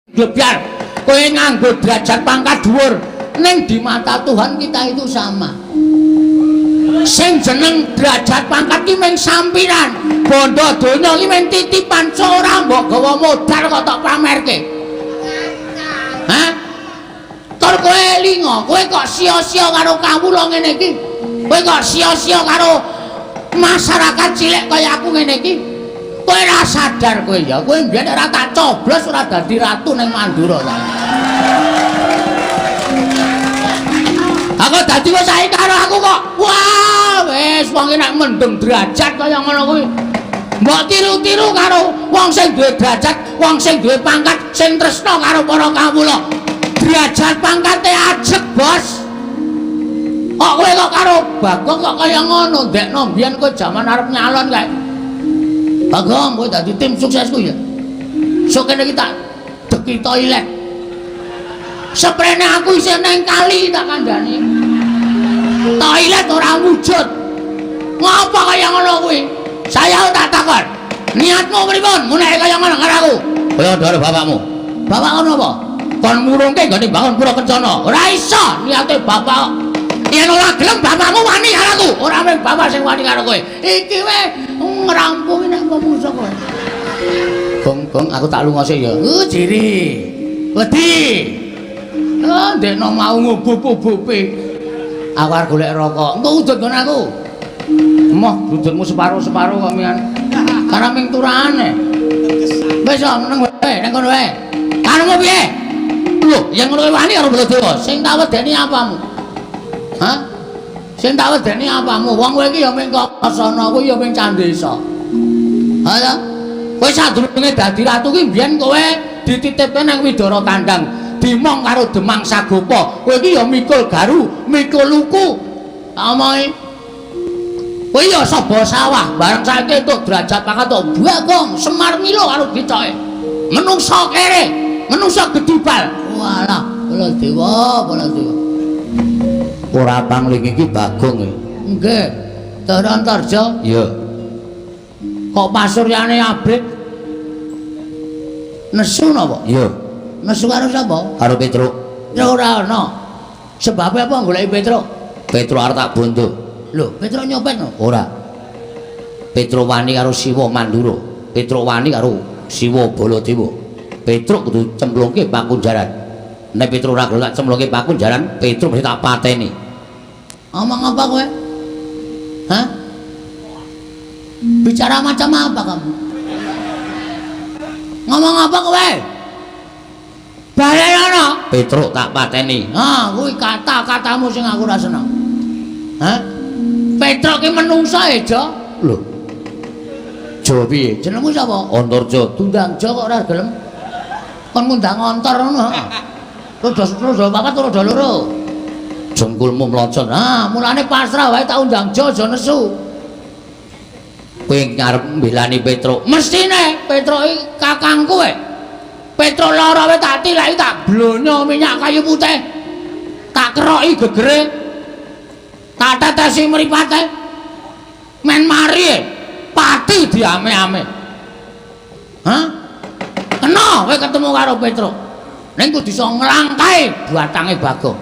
Glebyar, kowe nganggo derajat pangkat dhuwur, ning di mata Tuhan kita itu sama. Sing jeneng derajat pangkat ki mung sampiran, bondo donya ki mung titipan, ora mbok gawa modal kok tok pamerke. Hah? Tur kowe lingo, kowe kok sia-sia karo kawula ngene iki? Kowe kok sia-sia karo masyarakat cilik kaya aku ngene iki? Kowe ora sadar kowe ya, kowe mbiyen ora tak coblos ora dadi ratu ning Mandura ta. Aku dadi wis saiki karo aku kok. Wah, wis wong iki nek mendem derajat kaya ngono kuwi. Mbok tiru-tiru karo wong sing duwe derajat, wong sing duwe pangkat, sing tresna karo para kawula. Derajat pangkate ajeg, Bos. Kok kowe kok karo Bagong kok kaya ngono, ndekno mbiyen kowe jaman arep nyalon kae. Bagong, kowe dadi tim suksesku ya. Sok kene iki tak deki toilet. Seprene aku isih neng kali tak kandhani. Toilet ora wujud. Ngapa kaya ngono kuwi? Saya tak takon. Niatmu pripun? Muneke kaya ngono karo aku. Kaya karo bapakmu. Bapak ngono apa? Kon murungke nggone bangun pura kencana. Ora iso niate bapak. Yen ora gelem bapakmu wani karo aku. Ora mung bapak sing wani karo kowe. Iki wae ngrampungi nek pemusa kowe. Gong, gong aku tak lunga sik ya. Jiri. Wedi. Ah, ndekno mau ngubup-ubupe. Aku arep golek rokok. Engko udut nggon aku. Emoh, udutmu separo-separo kok mian. Karena ming turahane. Wis meneng wae nang kono wae. Karepmu piye? Lho, yen ngono kuwi wani karo Baladewa. Sing tak wedeni apamu? Hah? Sing tak wedeni apamu? Wong kowe iki ya ming Kakasana, kuwi ya ming Candesa. Ha ya? Kowe sadurunge dadi ratu ki mbiyen kowe dititipke nang Widara Kandang, dimong karo Demang Sagopa. Kowe iki ya mikul garu, mikul luku. Tak omongi. Kowe ya saba sawah, bareng saiki entuk derajat pangkat tok Bagong, Semar Milo karo dicoke. Menungsa kere, menungsa gedibal. Walah, Baladewa, Baladewa. Ora pangling iki Bagong e. Nggih. Dara Antarja? Iya. Kok pasuryane abrit? Nesu napa? Iya. Nesu karo sapa? Karo Petruk. Ya ora ana. Sebabe apa goleki Petruk? Petruk arep tak bondo. Lho, Petruk nyopet no? Ora. Petruk wani karo Siwa Mandura. Petruk wani karo Siwa Baladewa. Petruk kudu cemplungke pakunjaran. Nek Petruk ora gelem tak cemplungke pakunjaran, Petruk mesti tak pateni. Omong apa kowe? Hah? Bicara macam apa kamu? Ngomong apa kowe? Balenono. Petruk tak pateni. Ah, kuwi kata-katamu sing aku ora seneng. Hah? Petruk ki menungsa e, Jo. Lho. Jo piye? Jenengmu sapa? Antarja. Diundang Jo kok ora gelem. Kon ngundang ontor ngono. Roda roda papat roda loro. Jengkulmu mlocot. Ah, mulane pasrah wae tak undang Jo aja nesu. Kowe ngarep mbelani Petruk. Mestine Petruk iki kakangku e. Petruk lara wae tak tilaki tak blonyo minyak kayu putih. Tak keroki gegere. Tak tetesi mripate. Men mari e. Pati diame-ame. Hah? Kena kowe ketemu karo Petruk. Ning kudu iso nglangkahi batange Bagong.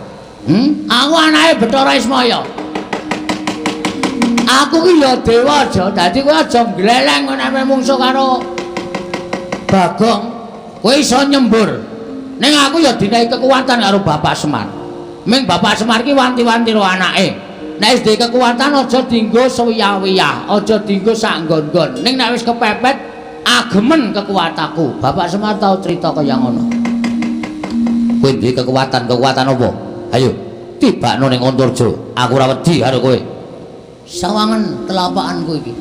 Aku anake Bathara Ismaya. Aku ki ya dewa aja, dadi kowe aja ngleleng nek mungsuh karo Bagong. Kowe iso nyembur. Ning aku ya dinehi kekuatan karo Bapak Semar. Ming Bapak Semar ki wanti-wanti karo anake. Nek wis duwe kekuatan aja dienggo suwiyah-wiyah, aja dienggo sak nggon-nggon. Ning nek wis kepepet agemen kekuatanku. Bapak Semar tau cerita kaya ngono. Kowe duwe kekuatan, kekuatan apa? Ayo, tibakno ning Antarja. Aku ora wedi karo kowe. Sawangen telapakanku iki.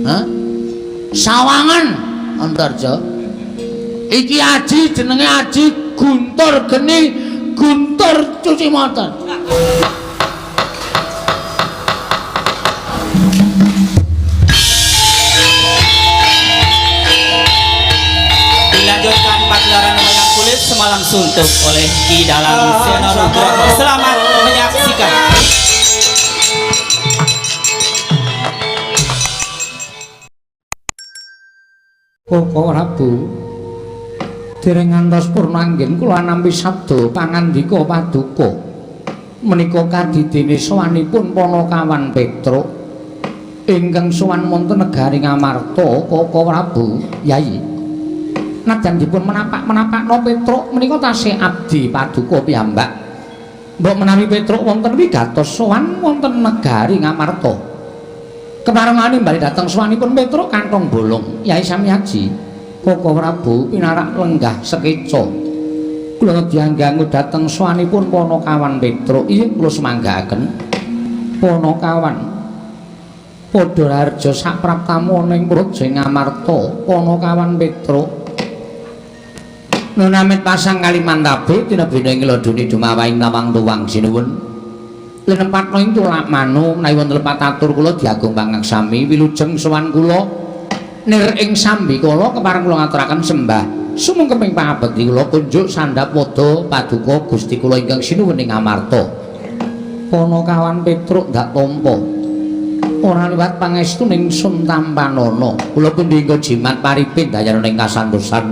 Hah? Sawangen Antarja. Iki aji jenenge aji Guntur Geni, Guntur cuci motor. Dilanjutkan pagelaran wayang kulit semalam suntuk oleh Ki Dalang Seno Nugroho. Selamat menyaksikan. Koko Prabu, Dereng ngantos purna anggen kula nampi sabda pangandika paduka. Menika kadidene sowanipun Panakawan Petruk ingkang sowan wonten negari Ngamarta Kaka Prabu Yai. Najan dipun menapak-menapakno Petruk menika tasih abdi paduka piyambak. Mbok menawi Petruk wonten wigatos sowan wonten negari Ngamarta. Keparengane bali dhateng sowanipun Petruk kantong bolong. Yai Samyaji, Kaka Prabu pinarak lenggah sekeca. Kula dianggangu dhateng sowanipun Panakawan Petruk. Iya kula semanggaaken. Panakawan padha harja sapraptamu ana ing praja Ngamarta. Panakawan Petruk nunamit pasang kalimantabe tinebina ing lodone dumawaing tawang tuwang sinuwun. Linempatna ing tulak manu menawi wonten lepat atur kula diagung pangaksami wilujeng sowan kula nir ing sambikala kepareng kula ngaturaken sembah sumungkeping pangabekti kula kunjuk sandhap wada paduka Gusti kula ingkang sinuwun ing Ngamarta. Panakawan Petruk ndak tampa ora liwat pangestuning sun tampanana. Kula pundi engko jimat paripin dayana ing kasantosan.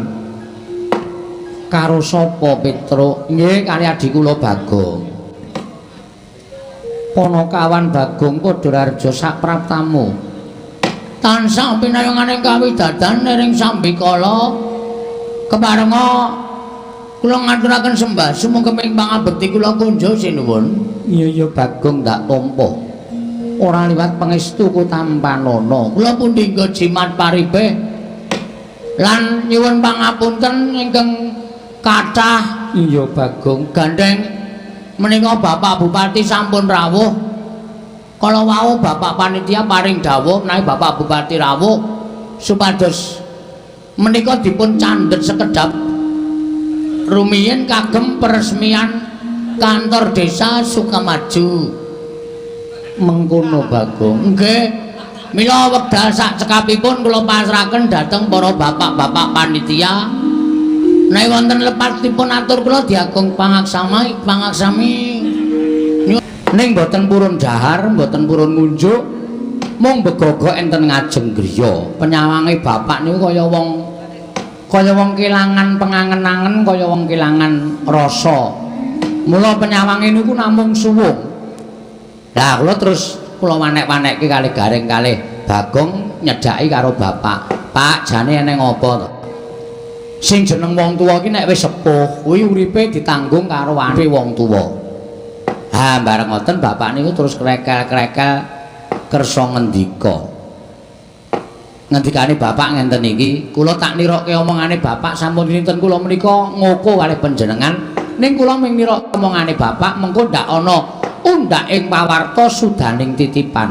Karo sapa Petruk? Nggih kali adi kula Bagong. Panakawan Bagong padha raharja sapraptamu. Tansah pinayungane kawidadan ning sambikala keparenga kula ngaturaken sembah sumungkeping pangabekti kula kunjuk sinuwun. Iya iya Bagong ndak tampa. Ora liwat pangestu kutampanana. Kula pundi nggo jimat paripe lan nyuwun pangapunten ingkang kathah. Iya Bagong, gandeng menika Bapak Bupati sampun rawuh. Kala wau Bapak panitia paring dawuh menawi Bapak Bupati rawuh supados menika dipun candhet sekedhap rumiyin kagem peresmian kantor desa Sukamaju. Mengkono Bagong. Nggih. Mila wekdal sak cekapipun kula pasrahaken dhateng para bapak-bapak panitia. Nek wonten lepatipun atur kula diagung pangaksami, pangaksami. Ning mboten purun dahar, mboten purun ngunjuk, mung begogok enten ngajeng griya. Penyawange bapak niku kaya wong kelangan pengangen-angen, kaya wong kelangan rasa. Mula penyawange niku namung suwung. Lah kula terus kula wanek-wanekke kalih Gareng kalih Bagong nyedhaki karo bapak. Pak, jane eneng apa to? Sing jeneng wong tuwa iki nek wis sepuh, kuwi uripe ditanggung karo ane wong tuwa. Ha, bareng ngoten bapak niku terus krekel-krekel kersa ngendika. Ngendikane bapak ngenten iki, kula tak nirokke omongane bapak sampun dinten kula menika ngoko kalih panjenengan, ning kula mung nirokke omongane bapak mengko ndak ana undhak ing pawarta sudaning titipan.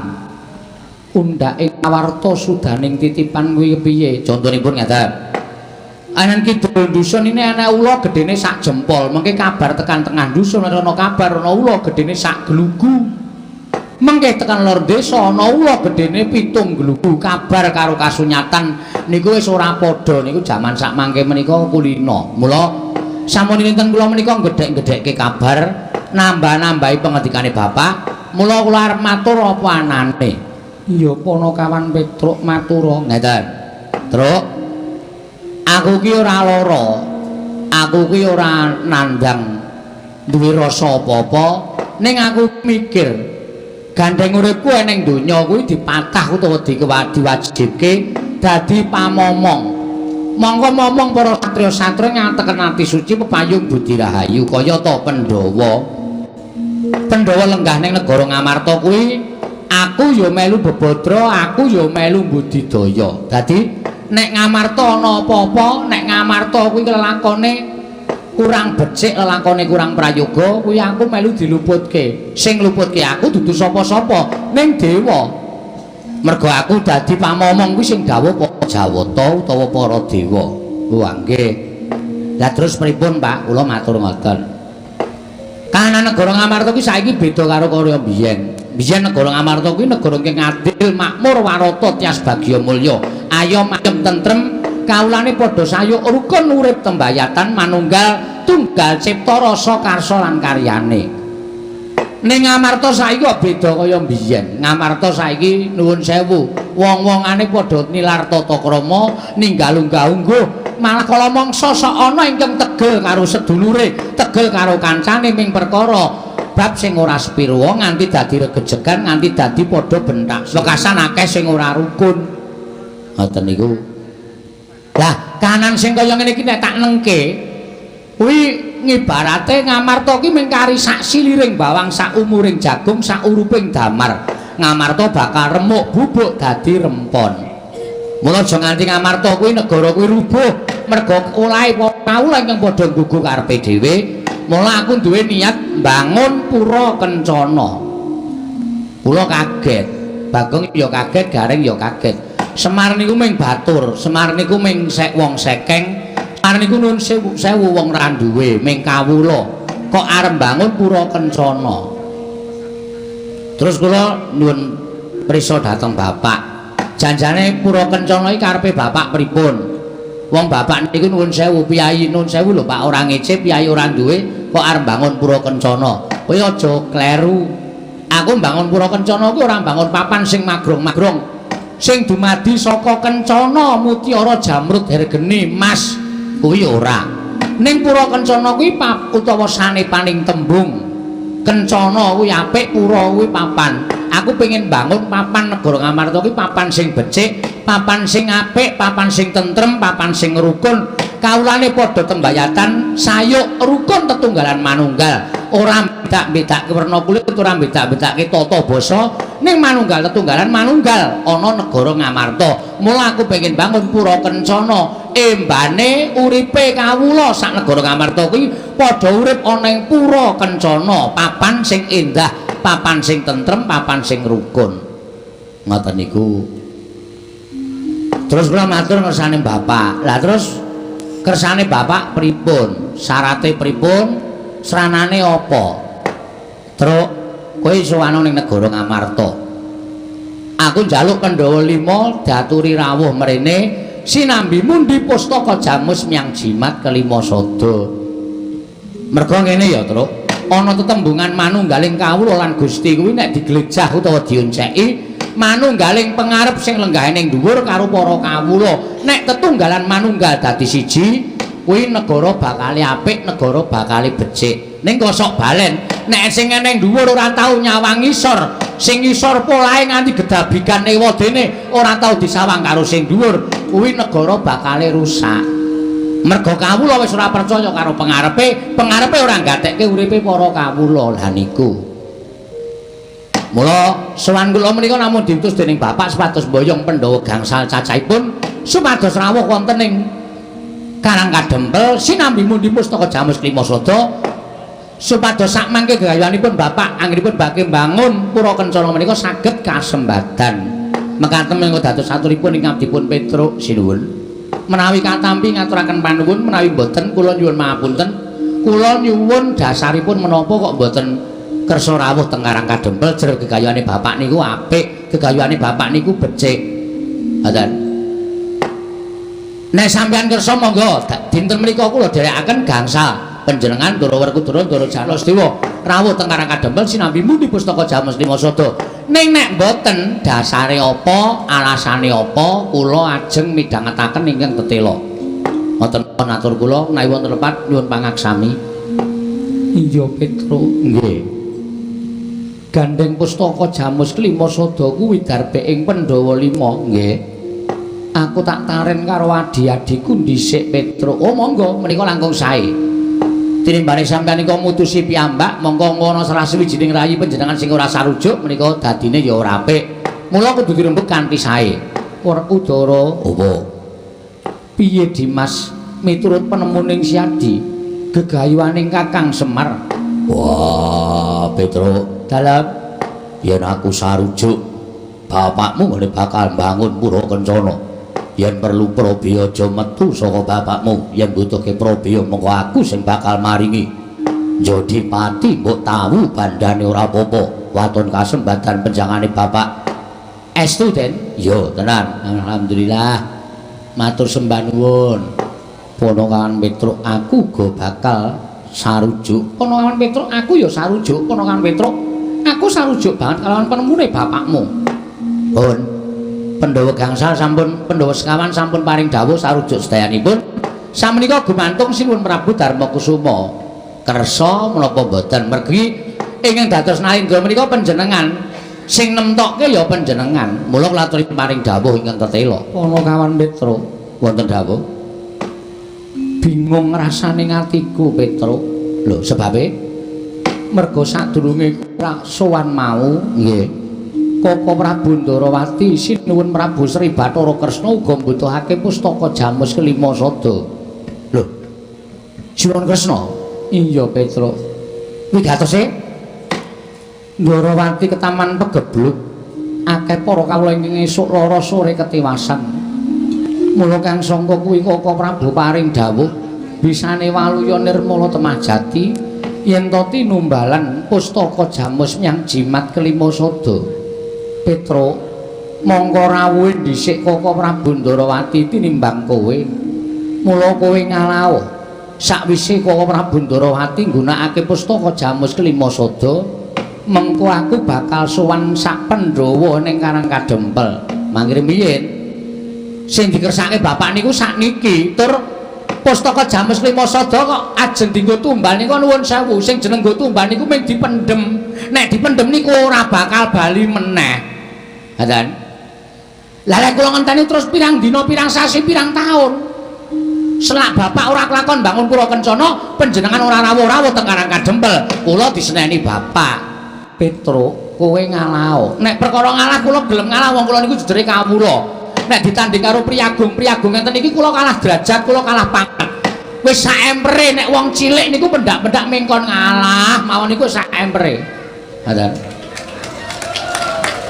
Undhak ing pawarta sudaning titipan kuwi piye? Contonipun ngeten. Anan kidul dusun ini ana ula gedene sak jempol, mengke kabar tekan tengah dusun ana kabar ana ula gedene sak glugu. Mengke tekan lor desa ana ula gedene 7 glugu. Kabar karo kasunyatan niku wis ora padha niku jaman sak mangke menika kulina. Mula sampun dinten kula menika gedhek-gedhekke kabar nambah-nambahi pengendikane bapak. Mula kula arep matur apa anane. Iya Panakawan Petruk matura ngeten. Truk, aku ki ora lara. Aku ki ora nandang duwe rasa apa-apa, ning aku mikir gandeng uripku ning donya kuwi dipatah utawa diwajibke dadi pamomong. Mongko momong para satriya-satriya ngateken ati suci pepayung budi rahayu kaya ta Pandhawa. Pandhawa lenggah ning negara Ngamarta kuwi aku ya melu bebadra, aku ya melu budidaya. Dadi nek Ngamarta ana apa-apa, nek Ngamarta kuwi lelakone kurang becik, lelakone kurang prayoga, kuwi aku melu diluputke. Sing ngluputke aku dudu sapa-sapa, ning dewa. Mergo aku dadi pamomong kuwi sing dawuh para Jawata utawa para dewa. Wah nggih. Lah terus pripun, Pak? Kula matur ngoten. Kahanan negara Ngamarta kuwi saiki beda karo kaya biyen. Biyen negara Ngamarta kuwi negara ingkang adil, makmur, warata, tias bagya mulya. Ayom ayem tentrem, kawulane padha sayuk rukun urip tembayatan manunggal tunggal cipta rasa karsa lan karyane. Ning Ngamarta saiki kok beda kaya mbiyen. Ngamarta saiki nuwun sewu, wong-wongane padha nilar tata krama, ninggal unggah-ungguh, malah kala mangsa sok ana ingkang tegel karo sedulure, tegel karo kancane ming perkara bab sing ora sepirwa nganti dadi regejegan, nganti dadi padha bentak. Wekasan akeh sing ora rukun. Ngoten niku. Lah, kahanan sing kaya ngene iki nek tak nengke kuwi ngibarate Ngamarta ki mung kari sak siliring bawang, sak umuring jagung, sak uruping damar. Ngamarta bakal remuk bubuk dadi rempon. Mula aja nganti Ngamarta kuwi negara kuwi rubuh merga olahe kawula ingkang padha nggugu karepe dhewe. Mula aku duwe niat mbangun pura kencana. Kula kaget, Bagong ya kaget, Gareng ya kaget. Semar niku ming batur, Semar niku ming sek wong sekeng. Semar niku nuwun sewu wong ra duwe, ming kawula. Kok arep mbangun pura kencana. Terus kula nyuwun prisa dhateng bapak. Janjane pura kencana iki karepe bapak pripun? Wong bapak niku nuwun sewu piyayi, nuwun sewu lho Pak, ora ngece piyayi ora duwe kok arep mbangun pura kencana. Kowe aja kleru. Aku mbangun pura kencana kuwi ora mbangun papan sing magrong-magrong. Sing dumadi saka kencana mutiara jamrud hergeni mas kuwi ora. Ning pura kencana kuwi utawa sanepaning tembung kencana kuwi apik, pura kuwi papan. Aku pengen bangun papan negara Ngamarta kuwi papan sing becik, papan sing apik, papan sing tentrem, papan sing rukun. Kawulane padha tembayatan, sayuk rukun tetunggalan manunggal. Ora bedak-bedake werna kulit, ora bedak-bedake tata basa, ning manunggal tetunggalan manunggal ana negara Ngamarta. Mula aku pengen bangun pura kencana, embane uripe kawula sak negara Ngamarta kuwi padha urip ana ing pura kencana, papan sing endah, papan sing tentrem, papan sing rukun. Ngoten niku. Terus kula matur kersane bapak. Lah terus kersane bapak pripun? Syarate pripun? Sranane apa? Truk, kowe sowan ning negara Ngamarta. Aku njaluk Pandhawa 5 diaturi rawuh mrene sinambi mundi pustaka jamus miang jimat kelima sada. Merga ngene ya, Truk. Ana tetembungan manunggaling kawula lan Gusti kuwi nek diglejah utawa dionceki manunggaling pengarep sing lenggahe ning dhuwur karo para kawula. Nek tetunggalan manunggal dadi siji, kuwi negara bakale apik, negara bakale becik. Ning kosok balen, nek sing ning dhuwur ora tau nyawang ngisor, sing ngisor polahe nganti gedabikan ewadene ora tau disawang karo sing dhuwur, kuwi negara bakale rusak. Merga kawula wis ora percaya karo pengarepe, pengarepe ora nggatekke uripe para kawula. Lah niku. Mula sowan kula menika namung diutus dening bapak supados mboyong Pandhawa gangsal cacahipun supados rawuh wonten ing Karang Kadempel sinambi mundi pustaka jamus klima sada supados sak mangke gegayuhanipun bapak anggenipun badhe mbangun pura kencana menika saged kasembadan. Mekaten menika dados aturipun ing abdipun Petruk sinuwun. Menawi katampi ngaturaken panuwun, menawi mboten kula nyuwun mahapunten. Kula nyuwun dasaripun menapa kok mboten kersa rawuh teng Karang Kadempel jer gegayuhane bapak niku apik, gegayuhane bapak niku becik. Ngoten. Nek sampeyan kersa monggo dinten menika kula dherekaken gangsal panjenengan Ndara Werkudara Ndara Jalak Sedewa rawuh teng Karang Kadempel sinambi mundi pustaka jamus lima sada. Ning nek mboten dasare apa, alasane apa, kula ajeng midhangetaken ingkang tetela. Ngoten atur kula menawi wonten lepat nyuwun pangaksami. Iya Petruk, nggih. Gandeng pustaka jamus kelima sada kuwi darbe ing Pandhawa 5, nggih. Aku tak taren karo adi-adiku dhisik Petruk. Oh monggo menika langkung sae. Tinimbane sampeyan nika mutusi piyambak, mongko ngono salah sawijining rayi panjenengan sing ora sarujuk menika dadine ya ora apik. Mula kudu dirembug kanthi sae. Werkudara, apa? Piye Dimas miturut penemuning Siadi gegayuhaning Kakang Semar? Wah, Petruk, dalem yen aku sarujuk bapakmu ngene bakal mbangun pura kencana. Yen perlu prabeya aja metu saka bapakmu, yen butuhke prabeya mongko aku sing bakal maringi. Njodi pati mbok tahu bandane ora apa-apa, waton kasembadan penjangane bapak. Estu, Den? Iya, tenan. Alhamdulillah. Matur sembah nuwun. Ponakan Petruk aku uga bakal sarujuk. Ponakan Petruk aku ya sarujuk, ponakan Petruk. Aku sarujuk banget kalawan penemune bapakmu. Pun Pandhawa gangsal sampun, Pandhawa sekawan sampun paring dawuh sarujuk sedayanipun. Samenika gumantung Sinuwun Prabu Darmakusuma. Kersa menapa mboten? Mergi ingkang dados Nalindra menika panjenengan sing nemtokke ya panjenengan. Mula kula aturi paring dawuh ingkang tetela. Ana kawan Petro, wonten dawuh. Bingung rasane atiku Petro. Lho, sebabe? Merga sadurunge ora sowan mau, nggih. Koko Prabu Ndarawati sinuwun Prabu Sri Bathara Kresna uga mbutuhake pustaka Jamus kelima sada. Lho. Sinuwun Kresna? Iya, Petro. Wigatose Ndarawati ketaman pegebluk akeh para kawula ingkang esuk lara sore ketiwasan. Mula kang sangka kuwi Koko Prabu paring dawuh bisane waluya nirmala temah jati yen to tinumbalan pustaka Jamus menyang jimat kelima sada. Petro, mongko rawuhe dhisik Koko Prabu Ndarawati tinimbang kowe. Mula kowe ngalaho. Sakwise Koko Prabu Ndarawati nggunakake pustaka Jamus kelima sada, mengko aku bakal sowan sak Pandhawa ning Karang Kadempel. Mangkire miyin sing dikersake bapak niku sakniki tur pustaka Jamus lima sada kok ajeng dienggo tumbal niku nuwun sewu, sing jeneng nggo tumbal niku mung dipendhem. Nek dipendhem niku ora bakal bali meneh. Ngoten. Lah lek kula ngenteni terus pirang dina, pirang sasi, pirang taun. Selak bapak ora kelakon bangun pura kencana, panjenengan ora rawuh-rawuh teng Karang Kadempel. Kula diseneni bapak. Petro, kowe ngalaho. Nek perkara ngalah kula gelem ngalah, wong kula niku jejere kawula. Nek ditanding karo priyagung-priyagung ngenten iki kula kalah derajat, kula kalah pangkat. Wis sak empere nek wong cilik niku pendak-pendak mengkon ngalah, mawon niku sak empere. Ngoten.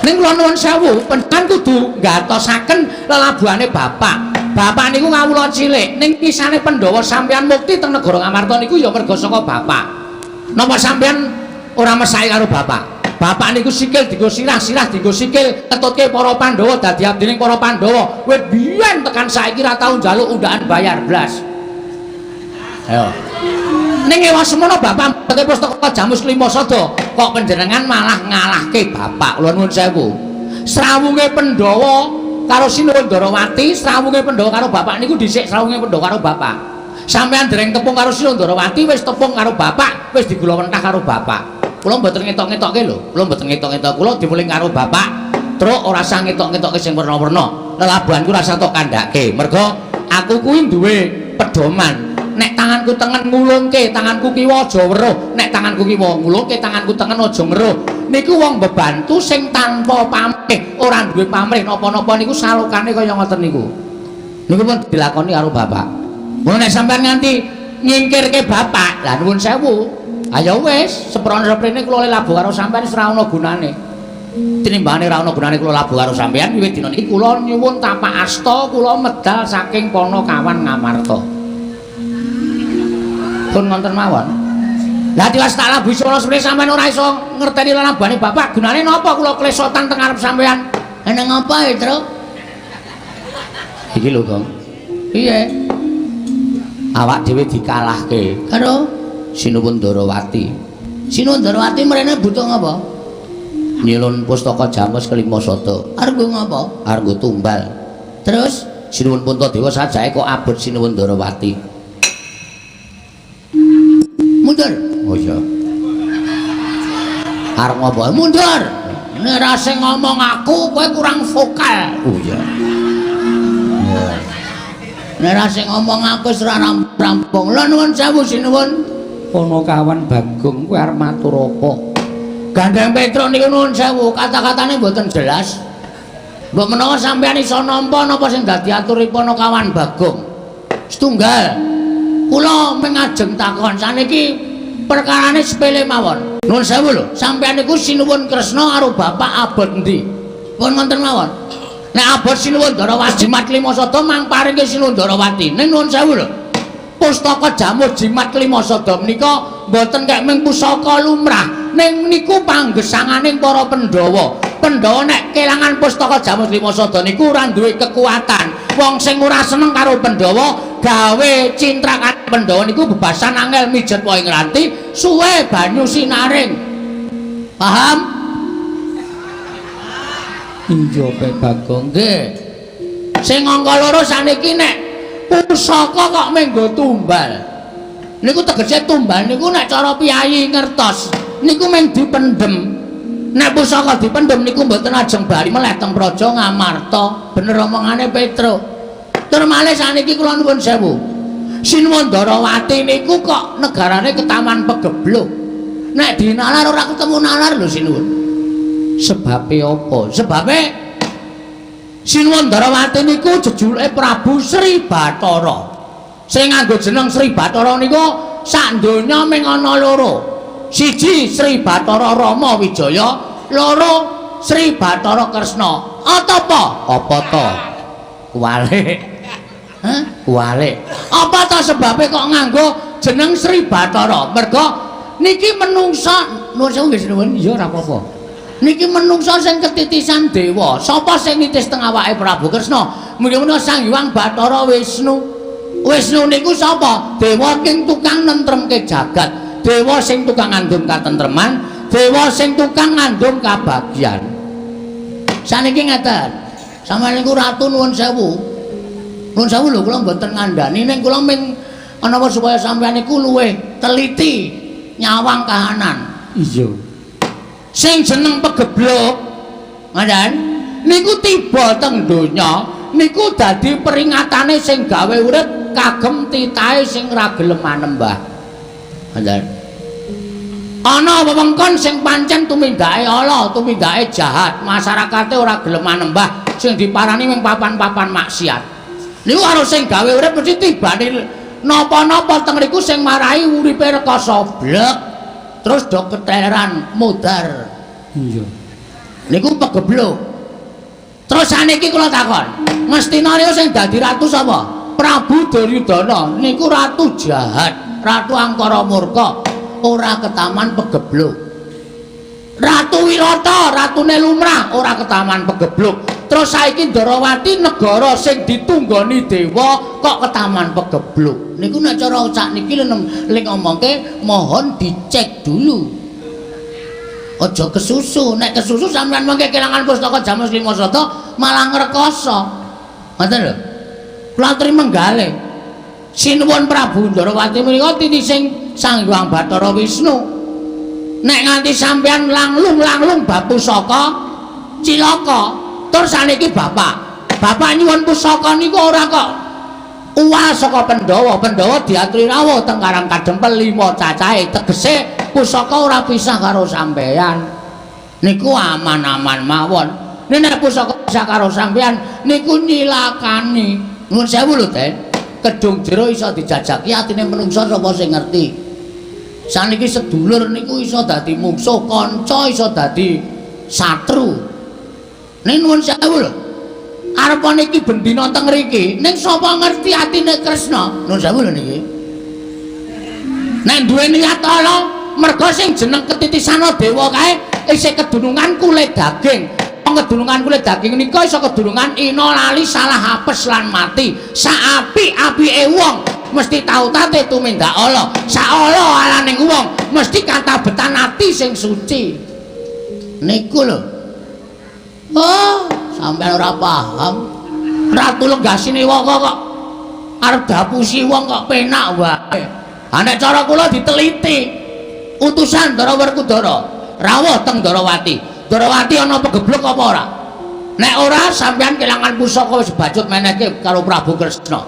Ning kula nuwun sewu, panjenengan kudu ngatosaken lelabuhane bapak. Bapak niku kawula cilik, ning kisane Pandhawa sampeyan mukti teng negara Ngamarta niku ya merga saka bapak. Napa sampeyan ora mesake karo bapak? Bapak niku sikil dienggo sirah, sirah dienggo sikil, ketutke para Pandhawa dadi abdining para Pandhawa. Wit biyen tekan saiki ra tau njaluk undaan bayar blas. Ayo. Ning ewa semono bapak mbeke pustaka Jamus lima sada, kok panjenengan malah ngalahke bapak. Kula nuwun sewu. Srawunge Pandhawa karo Sinuwun Ndarawati, srawunge Pandhawa karo bapak niku dhisik srawunge Pandhawa karo bapak. Sampeyan dereng tepung karo Sinuwun Ndarawati, wis tepung karo bapak, wis digula wentah karo bapak. Kula mboten ngetok-ngetokke lho, kula mboten ngetok-ngetok. Kula dimuling karo bapak, truk ora usah ngetok-ngetokke sing werna-werna. Lelabuhanku ora usah tok kandhake. Mergo aku kuwi duwe pedoman. Nek tanganku tengen ngulungke, tanganku kiwa aja weruh. Nek tanganku kiwa ngulungke, tanganku tengen aja ngeruh. Niku wong bebantu sing tanpa pamrih, ora duwe pamrih napa-napa niku salokane kaya ngoten niku. Niku pun dilakoni karo bapak. Mun nek sampean nganti nyingkirke bapak, lah nuwun sewu. Ayo wis, seprono-seprene kula labuh karo sampean wis ora ana gunane. Tinimbangane ora ana gunane kula labuh karo sampean, wiwit dina niki kula nyuwun tapak asta, kula medal saking Panakawan Ngamarta. Pun ngonten mawon. Lah tiwas tak labuhi seprono seprene sampean ora iso ngerteni lelabuhane bapak, gunane napa kula klesotan teng ngarep sampean? Eneng apa, Petro? Iki lho, Gong. Piye? Awak dhewe dikalahke karo Sinuwun Ndarawati. Sinuwun Ndarawati mrene butuh ngapa? Nyilun pustaka Jamus kelima sada. Arep nggo ngapa? Arep nggo tumbal. Terus Sinuwun Puntadewa sajake kok abot Sinuwun Ndarawati. Mundur. Oh iya. Arep ngapa? Mundur. Nek ra sing ngomong aku, kowe kurang vokal. Oh iya. Nek ra sing ngomong aku wis ora rampung. Lha nuwun sewu sinuwun. Panakawan Bagong kowe arep matur apa? Gandeng Petro niku nuwun sewu, kata-katane mboten jelas. Mbok menawa sampeyan iso nampa napa sing dadi aturi Panakawan Bagong. Setunggal. Kula mengajeng takon saniki perkarane sepele mawon. Nuwun sewu lho, sampeyan niku Sinuwun Kresna karo bapak abot endi? Pun ngoten mawon. Nek abot Sinuwun Ndarawati jimat lima sada mang paringke Sinuwun Ndarawati. Ning nuwun sewu lho. Pustaka Jamus Jimat lima sada menika mboten kek mung pusaka lumrah, ning niku panggesanganing para Pandhawa. Pandhawa nek kelangan pustaka Jamus lima sada niku ora duwe kekuatan. Wong sing ora seneng karo Pandhawa gawe cintrakan Pandhawa niku bebasan angel mijet wae ngranti suwe banyu sinaring. Paham? Iya, Pak Bagong. Nggih. Sing angka loro saniki nek pusaka kok menggo tumbal. Niku tegese tumbal niku nek cara piyayi ngertos niku mung dipendhem. Nek pusaka dipendhem niku mboten ajeng bali meleh teng Praja Ngamarta. Bener omongane Petruk. Tur malih saniki kula nuwun sewu. Sinuwun Ndarawati niku kok negarane ketaman pegebluk. Nek dinalar ora ketemu nalar lho sinuwun. Sebabe apa? Sebabe Sinuwun Ndarawati niku jejulike Prabu Sri Bathara. Sing nganggo jeneng Sri Bathara niku sak donya mung ana loro. Siji Sri Bathara Rama Wijaya, loro Sri Bathara Kresna. Apa? Apa to? Kuwalik. Hah? Kuwalik. Apa to sebabe kok nganggo jeneng Sri Bathara? Mergo niki menungsa, nuwun sewu nggih sinuwun. Iya ora apa-apa. Niki menungsa sing ketitisan dewa. Sapa sing nitis teng awake Prabu Kresna? Mugi-mugi Sang Hyang Bathara Wisnu. Wisnu niku sapa? Dewa king tukang nentremke jagat, dewa sing tukang ngandung katentreman, dewa sing tukang ngandung kabagyan. Saniki ngeten. Sampeyan niku ratu nuwun sewu. Nuwun sewu lho kula mboten ngandani ning kula ming ana supaya sampeyan niku luwih teliti nyawang kahanan. Iya. Sing jeneng pegebluk ngoten niku tiba teng donya niku dadi peringatane sing gawe urip kagem titahe sing ra gelem manembah. Ngoten. Ana wewengkon sing pancen tumindake ala, tumindake jahat, masyarakate ora gelem manembah, sing diparani mung papan-papan maksiat. Niku karo sing gawe urip mesti tibane napa-napa teng mriku sing marai uripe rekoso blek. Terus do keteran mudar. Iya. Niku pegebluk. Terus saniki kula takon, Ngastina niku sing dadi ratu sapa? Prabu Duryudana niku ratu jahat, ratu angkara murka, ora ketaman pegebluk. Ratu Wirata, ratune lumrah, ora ketaman pegebluk. Terus saiki Ndarawati negara sing ditunggoni dewa kok ketaman pegebluk. Niku nek cara sakniki ling ngomongke mohon dicek dulu. Aja kesusu, nek kesusu sampean mengke kelangan pustaka Jamus Lima Sata malah ngrekoso. Ngoten lho. Kula aturi menggalih. Sinuwun Prabu Ndarawati menika titising Sang Hyang Bathara Wisnu. Nek nganti sampean langlung-langlung bab pusaka cilaka. Tur saniki bapak, bapak nyuwun pusaka niku ora kok uwal saka Pandhawa. Pandhawa diaturi rawuh teng Karang Kadempel 5 cacahe, tegese pusaka ora pisah karo sampean. Niku aman-aman mawon. Nek pusaka pisah karo sampean niku nyilakani. Nuwun sewu lho, Den. Kedung jero iso dijajaki atine menungsa sapa sing ngerti. Saniki sedulur niku iso dadi mungsuh, kanca iso dadi satru. Ning nuwun sewu lho. Arepa niki bendina teng mriki, ning sapa ngerti atine Kresna? Nuwun sewu lho niki. Nek duwe niat ala, merga sing jeneng ketitisana dewa kae isih kedunungan kulit daging. Wong kedunungan kulit daging nika iso kedunungan ina lali salah apes lan mati. Saapik-apike wong mesti tau tate tumindak ala. Saala alaning wong mesti katabetan ati sing suci. Niku lho. Oh, sampean ora paham. Ratu Lenggasine waka kok arep dapusi wong kok penak wae. Ha nek cara kula diteliti. Utusan Ndara Werkudara rawuh teng Ndarawati. Ndarawati ana pegebluk apa ora? Nek ora sampean kelangan pusaka wis bacut menehke karo Prabu Kresna.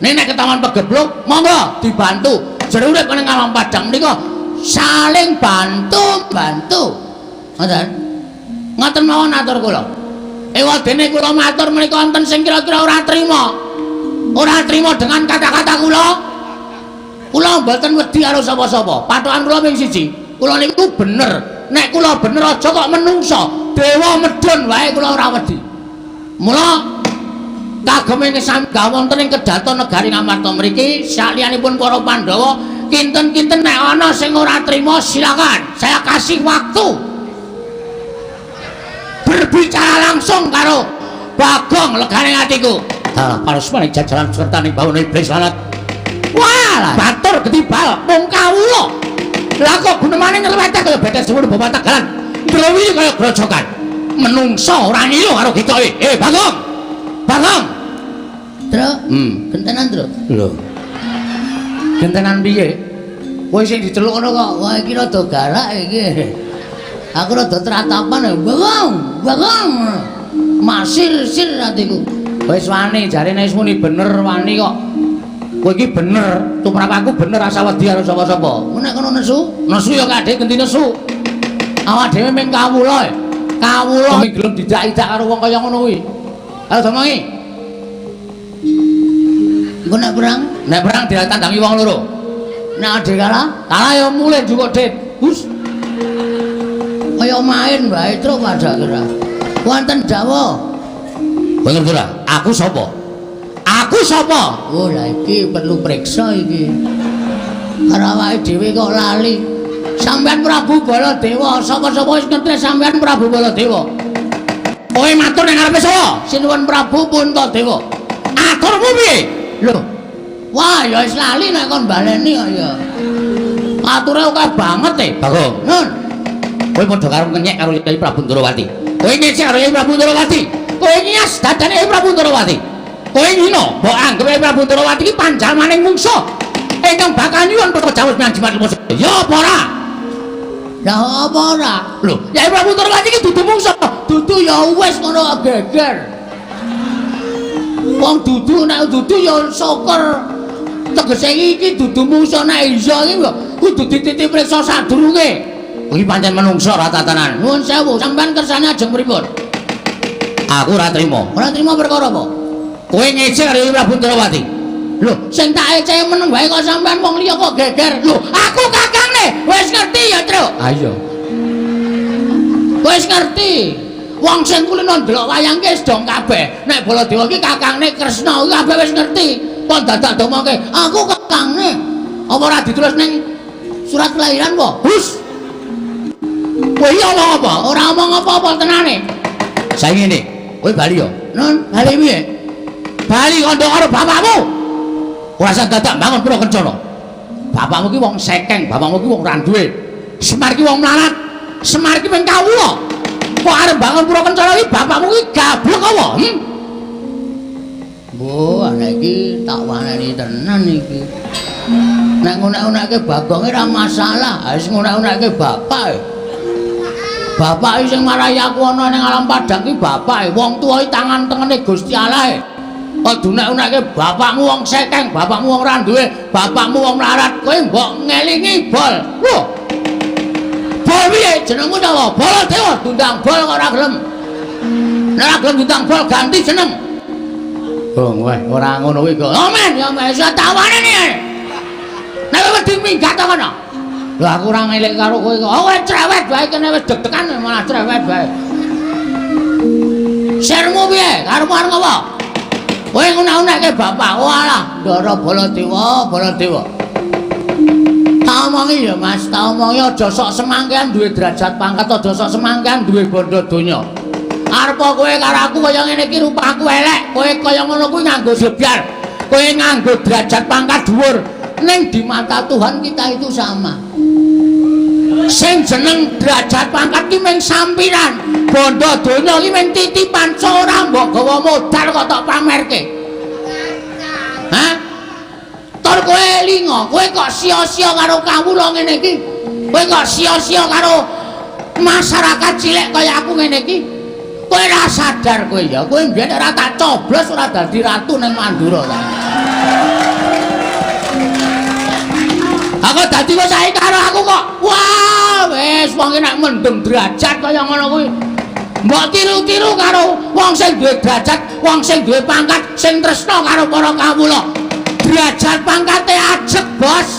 Nek ketaman pegebluk, monggo dibantu. Jero urip ning alam padang menika saling bantu-bantu. Ngoten. Ngoten mawon atur kula. Ewadene kula matur menika wonten sing kira-kira ora trima. Ora trima dengan kata-kata kula. Kula mboten wedi karo sapa-sapa. Patokan kula ping siji. Kula niku bener. Nek kula bener aja kok menungsa. Dewa medhun wae kula ora wedi. Mula kagem ing sami wonten ing kedaton negari Ngamarta mriki sakliyanipun para Pandhawa kinten-kinten nek ana sing ora trima silakan. Saya kasih waktu. Berbicara langsung karo Bagong legane atiku. Dalah parusmane jajaran sertane bawana iblis lanat. Wah, batur getibal mung kawula. Lah kok gunemane nyeleweteh kaya betes semono bapak tagalan. Brawi kaya grojokan. Menungsa ora ngilu karo gitoke. Eh, Bagong. Bagong. Truk. Gentenan, Truk. Lho. Gentenan piye? Kowe sing diceluk ngono kok. Wah, iki rada galak iki. Aku rada tratapan. Bagong, Bagong. Masir-sir atiku. Wis wani, jarene wis muni bener wani kok. Kowe iki bener, tumrap aku bener asa wedi karo sapa-sapa. Nek kono nesu, nesu ya kadhe genti nesu. Awak dhewe mung kawula. Kawula mung gelem didak-idak karo wong kaya ngono kuwi. Ayo domongi. Engko nek perang, nek perang ditandangi wong loro. Nek ade kalah, kalah ya mulih njukuk dit. Hus. Kaya main wae truk padha kira. Wonten dawuh. Kowe ngerti ora? Aku sapa? Aku sapa? Oh, lah iki perlu priksa iki. Karo awake dhewe kok lali. Sampeyan Prabu Baladewa, sapa-sapa wis ngerti sampeyan Prabu Baladewa. Kowe matur ning ngarepe sapa? Sinuwun Prabu Puntadewa. Aturmu piye? Lho. Wah, ya wis lali nek kon baleni kok ya. Ature akeh banget e, Bagong. Nun. Kowe padha karo ngenyek karo Kyai Prabu Ndrawati. Kowe ngecek karo Kyai Prabu Ndrawati. Kowe ngias dadane Kyai Prabu Ndrawati. Kowe ngino, mbok anggep Kyai Prabu Ndrawati iki panjalmaning mungsuh ingkang bakal nyuwun perjawus menyang Jimat Lemah. Ya apa ora? Lah apa ora? Lho, Kyai Prabu Ndrawati iki dudu mungsuh. Dudu ya wis ngono geger. Wong dudu nek dudu ya syukur. Tegese iki dudu mungsuh nek iya iki kudu dititip priksa sadurunge. Kuwi pancen menungso ora tatanan. Nuwun sewu, sampean kersane ajeng pripun? Aku ora trima. Ora trima perkara apa? Kowe ngece karo Prabu Ndrawati. Lho, sing tak ece meneng wae kok sampean wong liya kok geger. Lho, aku kakangne wis ngerti ya, Truk. Ha iya. Wis ngerti. Wong sing kulino ndelok wayang ki wis dong kabeh. Nek Baladewa ki kakangne Kresna kuwi kabeh wis ngerti. Kon dadak domongke, aku kakangne. Apa ora ditulis ning surat kelahiran apa? Hus. Kowe iki omong apa? Ora omong apa-apa tenane. Saiki ngene, kowe bali ya. Nun, bali piye? Bali kandha karo bapakmu. Ora usah dadak bangun pura kencana. Bapakmu ki wong sekeng, bapakmu ki wong ora duwe. Semar ki wong melarat. Semar ki mung kawula. Kok arep bangun pura kencana ki bapakmu ki gablek apa? Mbok, anak iki tak waneni tenan iki. Nek ngunek-unekke Bagonge ora masalah, wis ngunek-unekke bapak. Bapak iki sing marai aku ana ning alam padang ki bapak, wong tuwa iki tangan tengene Gusti Allah. Kok dunek-unekke bapakmu wong sekeng, bapakmu wong ora duwe, bapakmu wong melarat, kowe mbok ngelingi bol. Lho. Bol piye jenengmu sapa? Baladewa diundang bol kok ora gelem. Nek ora gelem diundang bol ganti jeneng. Oh, weh, ora ngono kuwi kok. Omen ya wis tawane iki. Nek wedi minggat to kono. Lho aku ora ngelik karo kowe kok. Oh, kowe cerewet wae kene wis deg-degan malah cerewet wae. Sermu piye? Karepmu arep ngopo? Kowe ngunek-unekke bapak. Walah, Ndara Baladewa, Baladewa. Tak omongi ya, Mas, tak omongi aja sok semangkean duwe derajat pangkat, aja sok semangkean duwe bondo donya. Arep kowe karo aku kaya ngene iki rupaku elek, kowe kaya ngono kuwi nganggo jebyar. Kowe nganggo derajat pangkat dhuwur. Ning di mata Tuhan kita itu sama. Sing jeneng derajat pangkat ki mung sampiran, bondo donya ki mung titipan, ora mbok gawa modal kok tok pamerke. Hah? Tur kowe lingo, kowe kok sia-sia karo kawula ngene iki? Kowe kok sia-sia karo masyarakat cilik kaya aku ngene iki? Kowe ora sadar kowe ya, kowe mbiyen ora tak coblos ora dadi ratu ning Mandura ta. Aku dadi kok saiki karo aku kok. Wah, wis wong iki nek mendem derajat kaya ngono kuwi. Mbok tiru-tiru karo wong sing duwe derajat, wong sing duwe pangkat, sing tresna karo para kawula. Derajat pangkate ajeg, Bos.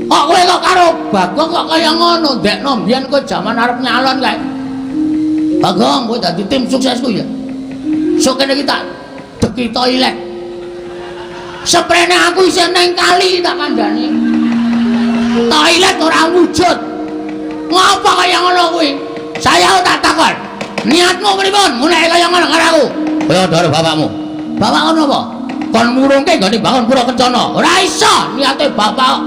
Kok kowe kok karo Bagong kok kaya ngono, ndekno mbiyen kowe jaman arep nyalon kae. Bagong, kowe dadi tim suksesku ya. Sok kene iki tak deki toilet. Seprene aku isih neng kali tak kandhani. Toilet ora wujud. Ngopo kaya ngono kuwi? Saya tak takon. Niatmu pripun? Nguneke kaya ngono karo aku. Kaya ndoro bapakmu. Bapak ngono apa? Kon murungke nggone bangun pura kencana. Ora iso niate bapak.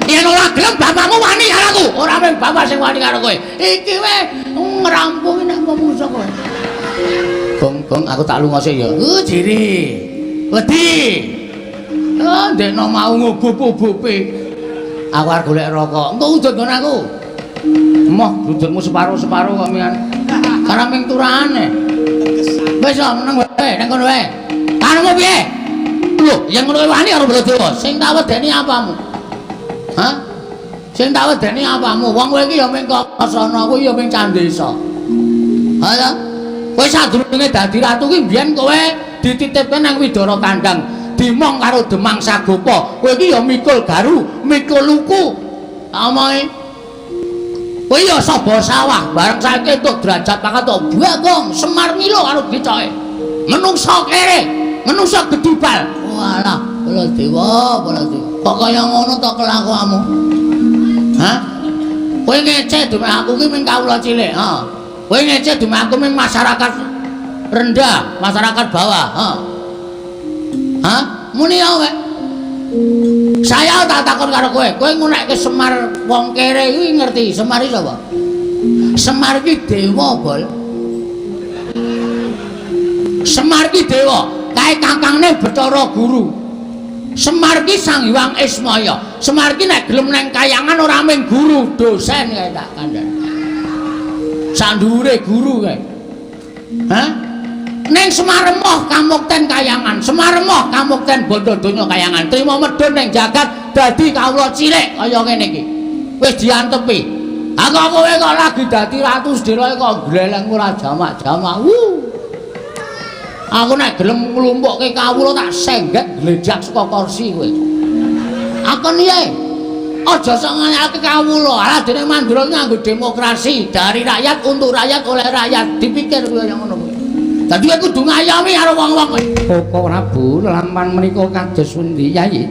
Yen ora gelem bapakmu wani karo aku. Ora mung bapak sing wani karo kowe. Iki wae ngrampungi nek mungsuh kowe. Gong, gong aku tak lunga sik ya. Jiri. Wedi. Oh, ndekno mau ngubup-ubupe. Aku arep golek rokok. Engko udut nggon aku. Moh, udutmu separo-separo kok mian. Karena ming turahane. Wis meneng wae, nang kono wae. Karepmu piye? Lho, yen ngono kowe wani karo Baladewa, sing tak wedeni apamu? Hah? Sing tak wedeni apamu? Wong kowe iki ya ming Kakasana, kuwi ya ming Candesa. Ha ya. Kowe sadurunge dadi ratu ki mbiyen kowe dititipke nang Widara Kandang, dimong karo Demang Sagopa. Kowe iki ya mikul garu, mikul luku. Omongi. Kowe ya saba sawah, bareng saiki entuk derajat pangkat tok Bagong Semar Milo karo dicoke. Menungsa kere, menungsa gedibal. Walah, Baladewa, Baladewa. Kok kaya ngono to kelakuanmu? Hah? Kowe ngece dume aku ki ming kawula cilik, ha. Kowe ngece dume aku ming masyarakat rendah, masyarakat bawah, ha. Hah? Muni ya kowe. Saya tak takon karo kowe, kowe ngunekke Semar wong kere kuwi ngerti Semar iki sapa? Semar iki dewa, Bol. Semar iki dewa, kae kakangne Bathara Guru. Semar iki Sang Hyang Ismaya. Semar iki nek gelem nang kayangan ora mung guru, dosen kae tak kandhani. Sak dhuwure guru kae. Hah? Ning Semar emoh kamukten kayangan, Semar emoh kamukten bondo donya kayangan. Trima medhun ning jagat dadi kawula cilik kaya ngene iki. Wis diantepi. Ha kok kowe kok lagi dadi ratu sedheroe kok gleleng ora jamak-jamak. Wuh. Aku nek gelem nglumpukke kawula tak sengget glejak saka kursi kowe. Akon piye? Aja sok ngalahke kawula. Alah dene Mandura nganggo demokrasi dari rakyat untuk rakyat oleh rakyat. Dipikir kowe kaya ngono kuwi. Dadi kowe kudu ngayomi karo wong-wong kowe. Koko Prabu lelampahan menika kados pundi Yayi?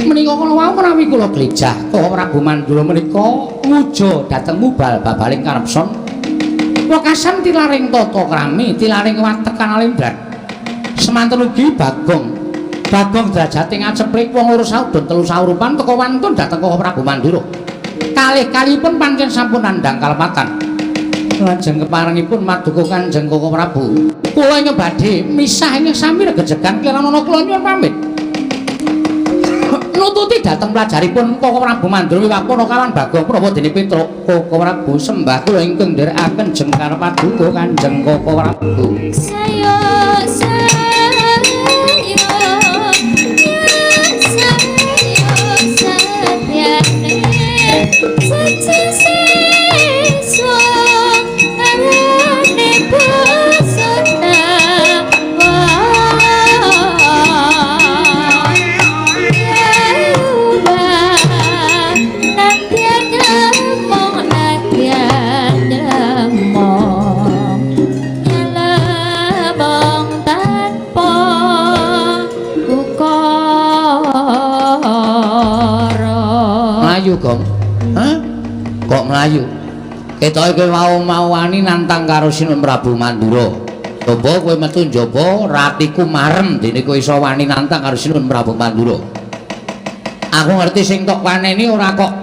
Menika kala wau menawi kula glejah Koko Prabu Mandura menika nguja dhateng mubal babaling karepson. Wekasan tilaring tata krami, tilaring watek kanalendran. Semanten ugi Bagong. Bagong derajate ngaceplik wong loro saudon telu saurupan teka wantun dhateng Koko Prabu Mandura. Kalih-kalihipun pancen sampun nandhang kalepatan. Lajeng keparengipun maduka Kanjeng Koko Prabu. Kula ingkang badhe misah ingkang sami regejegan kliranana kula nyuwun pamit. Nututi dhateng pelajaripun Koko Prabu Mandura wiwakana kawan Bagong Prawa dene Petruk. Koko Prabu sembah kula ingkang nderekaken jengkar paduka Kanjeng Koko Prabu. Sayo sayo sayo satyane sesesa arane pesona Mlayu, Gong. Hah? Kok mlayu? Ketoke kowe mau-mau wani nantang karo Sinuwun Prabu Mandura. Coba kowe metu njaba ratiku marem dene kowe iso wani nantang karo Sinuwun Prabu Mandura. Aku ngerti sing tok waneni ora kok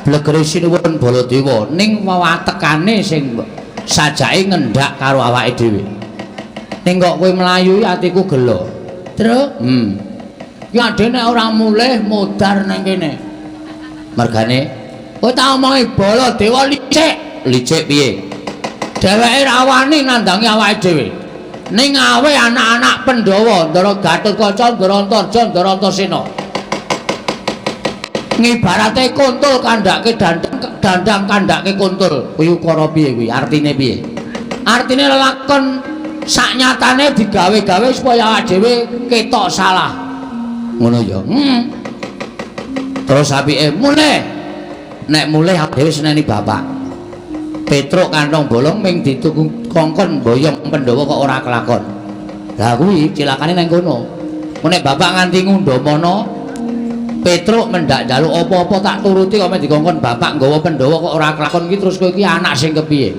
blegere Sinuwun Baladewa, ning wewatekane sing sajake ngendak karo awake dhewe. Ning kok kowe mlayu atiku gelo. Truk? Ya dene ora mulih modar nang kene. Mergane kowe tak omongi Baladewa licik. Licik piye? Dheweke ra wani nandangi awake dhewe. Ning awe anak-anak Pandhawa, Ndara Gatotkaca, Ndara Antarja, Ndara Antasena. Ngibarate kuntul kandhake dandang, dandang kandhake kuntul. Kuwi ukara piye kuwi? Artine piye? Artine lelakon saknyatane digawe-gawe supaya awake dhewe ketok salah. Ngono ya. Terus apike mulih. Nek mulih awake dhewe seneni bapak. Petruk kantong bolong ming dituku kongkon boyong Pandhawa kok ora kelakon. Lah kuwi cilakane nang kono. Nek bapak nganti ngundhamana Petruk mendak njaluk apa-apa tak turuti kok men dikongkon bapak nggawa Pandhawa kok ora kelakon iki terus kowe iki anak sing kepiye?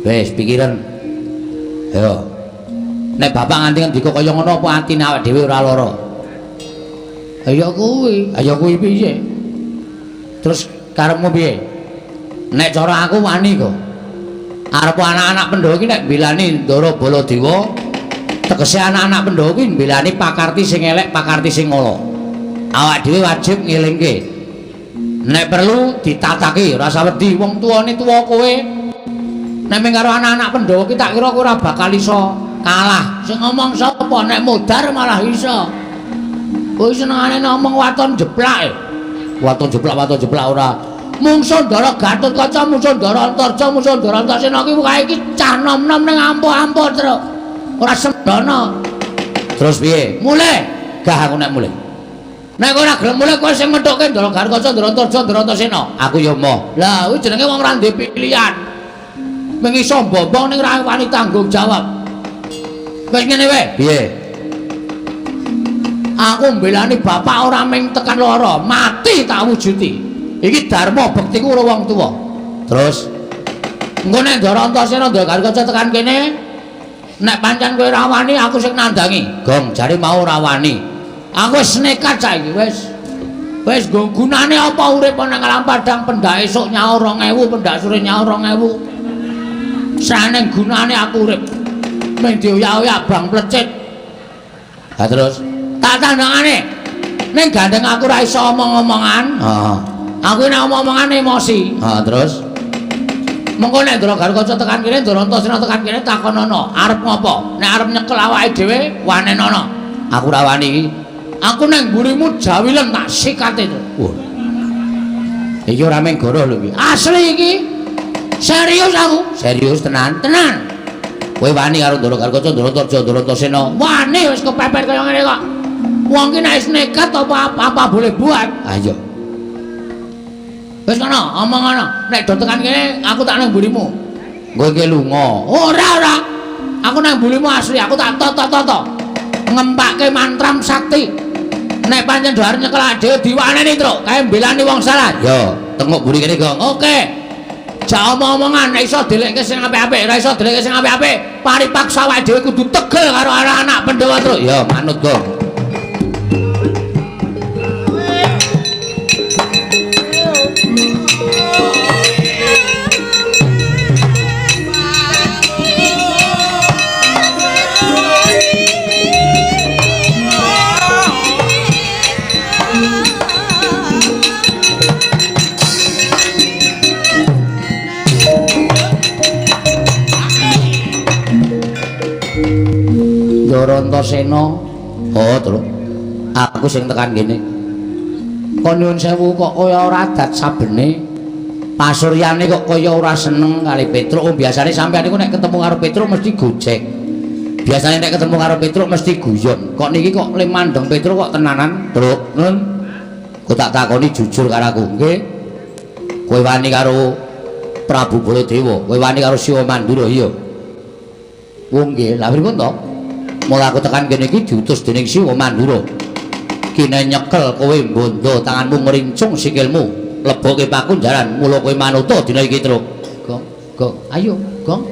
Wis pikiran. Yo. Nek bapak nganti ngendika kaya ngono apa atine awake dhewe ora lara? Ya kuwi, Ya kuwi piye? Terus karepmu piye? Nek cara aku wani kok. Arep anak-anak Pandhawa iki nek mbelani Ndara Baladewa, tegese anak-anak Pandhawa kuwi mbelani pakarti sing elek, pakarti sing ala. Awak dhewe wajib ngelingke. Nek perlu ditataki, ora usah wedi wong tuane tuwa kowe. Nek mung karo anak-anak Pandhawa ki tak kira kowe ora bakal iso kalah. Sing ngomong sapa? Nek modar malah iso. Kowe senengane ngomong waton jeplak. Waton jeplak ora. Mungsuh Ndara Gatotkaca, mungsuh Ndara Antarja, mungsuh Ndara Antasena ki kae iki cah nom-nom ning ampuh-ampuh, Truk. Ora sembrono. Terus piye? Mulih. Gah aku nek mulih. Nek kowe ora gelem mulih kowe sing methuke Ndara Gatotkaca, Ndara Antarja, Ndara Antasena. Aku ya moh. Lah kuwi jenenge wong ora duwe pilihan. Mung iso mbombong ning ora wani tanggung jawab. Wis ngene wae. Piye? Aku mbelani bapak ora mung tekan lara, mati tak wujudi. Iki dharma bektiku karo wong tuwa. Terus engko nek Ndara Antasena Ndara Gatotkaca tekan kene, nek pancen kowe ora wani aku sing nandangi. Gong jare mau ora wani. Aku wis nekat saiki wis. Wis nggo gunane apa urip nang alam padang pendak esuk nyaur 2000, pendak sore nyaur 2000. Saneng gunane aku urip. Mung dioyak-oyak bang plecit. Ha terus tak tandangane. Ning gandeng aku ora iso omong-omongan. Heeh. Aku nek omong-omongan emosi. Ha terus mengko nek Ndara Gatotkaca tekan kene, Ndara Antasena tekan kene takonono, arep ngopo? Nek arep nyekel awake dhewe wanenono. Aku ora wani iki. Aku nang mburimu jawilen tak sikate to. Wah. Iki ora mung goroh lho iki. Asli iki. Serius aku. Serius tenan. Tenan. Kowe wani karo Ndara Gatotkaca, Ndara Antarja, Ndara Antasena? Wani wis kepepet kaya ngene kok. Wong ki nek wis nekat apa-apa boleh buat. Ayo. Wis ngono, omong ngono. Nek do tekan kene aku tak nang mburimu. Kowe iki lunga. Ora, ora. Aku nang mburimu asli, aku tak toto-toto. Ngempake mantram sakti. Nek pancen do arep nyekel dhewe diwaneni, Truk. Kae mbelani wong salah. Yo, tengok mburi kene, Gong. Oke. Jak omong-omongan nek iso delekke sing apik-apik, ora iso delekke sing apik-apik, paripaksa awake dhewe kudu tegel karo anak-anak Pandhawa, Truk. Yo, manut, Gong. Ndara Antasena. Oh, Truk. Aku sing tekan kene. Kok nyuwun sewu kok kaya ora adat sabene. Pasuryane kok kaya ora seneng kali Petruk. Oh, biasane sampeyan niku nek ketemu karo Petruk mesti gojek. Biasane nek ketemu karo Petruk mesti guyon. Kok niki kok le mandeng Petruk kok tenanan, Truk. Nun. Kok tak takoni jujur karo aku, nggih. Kowe wani karo Prabu Baladewa, kowe wani karo Siwa Mandura, iya. Wong nggih, lha pripun to? Mula aku tekan kene iki diutus dening Siwa Mandura. Kene nyekel kowe mbondo tanganmu ngrincung sikilmu, lebokke pakunjaran, mula kowe manuta dina iki, Truk. Gong, gong, ayo, gong.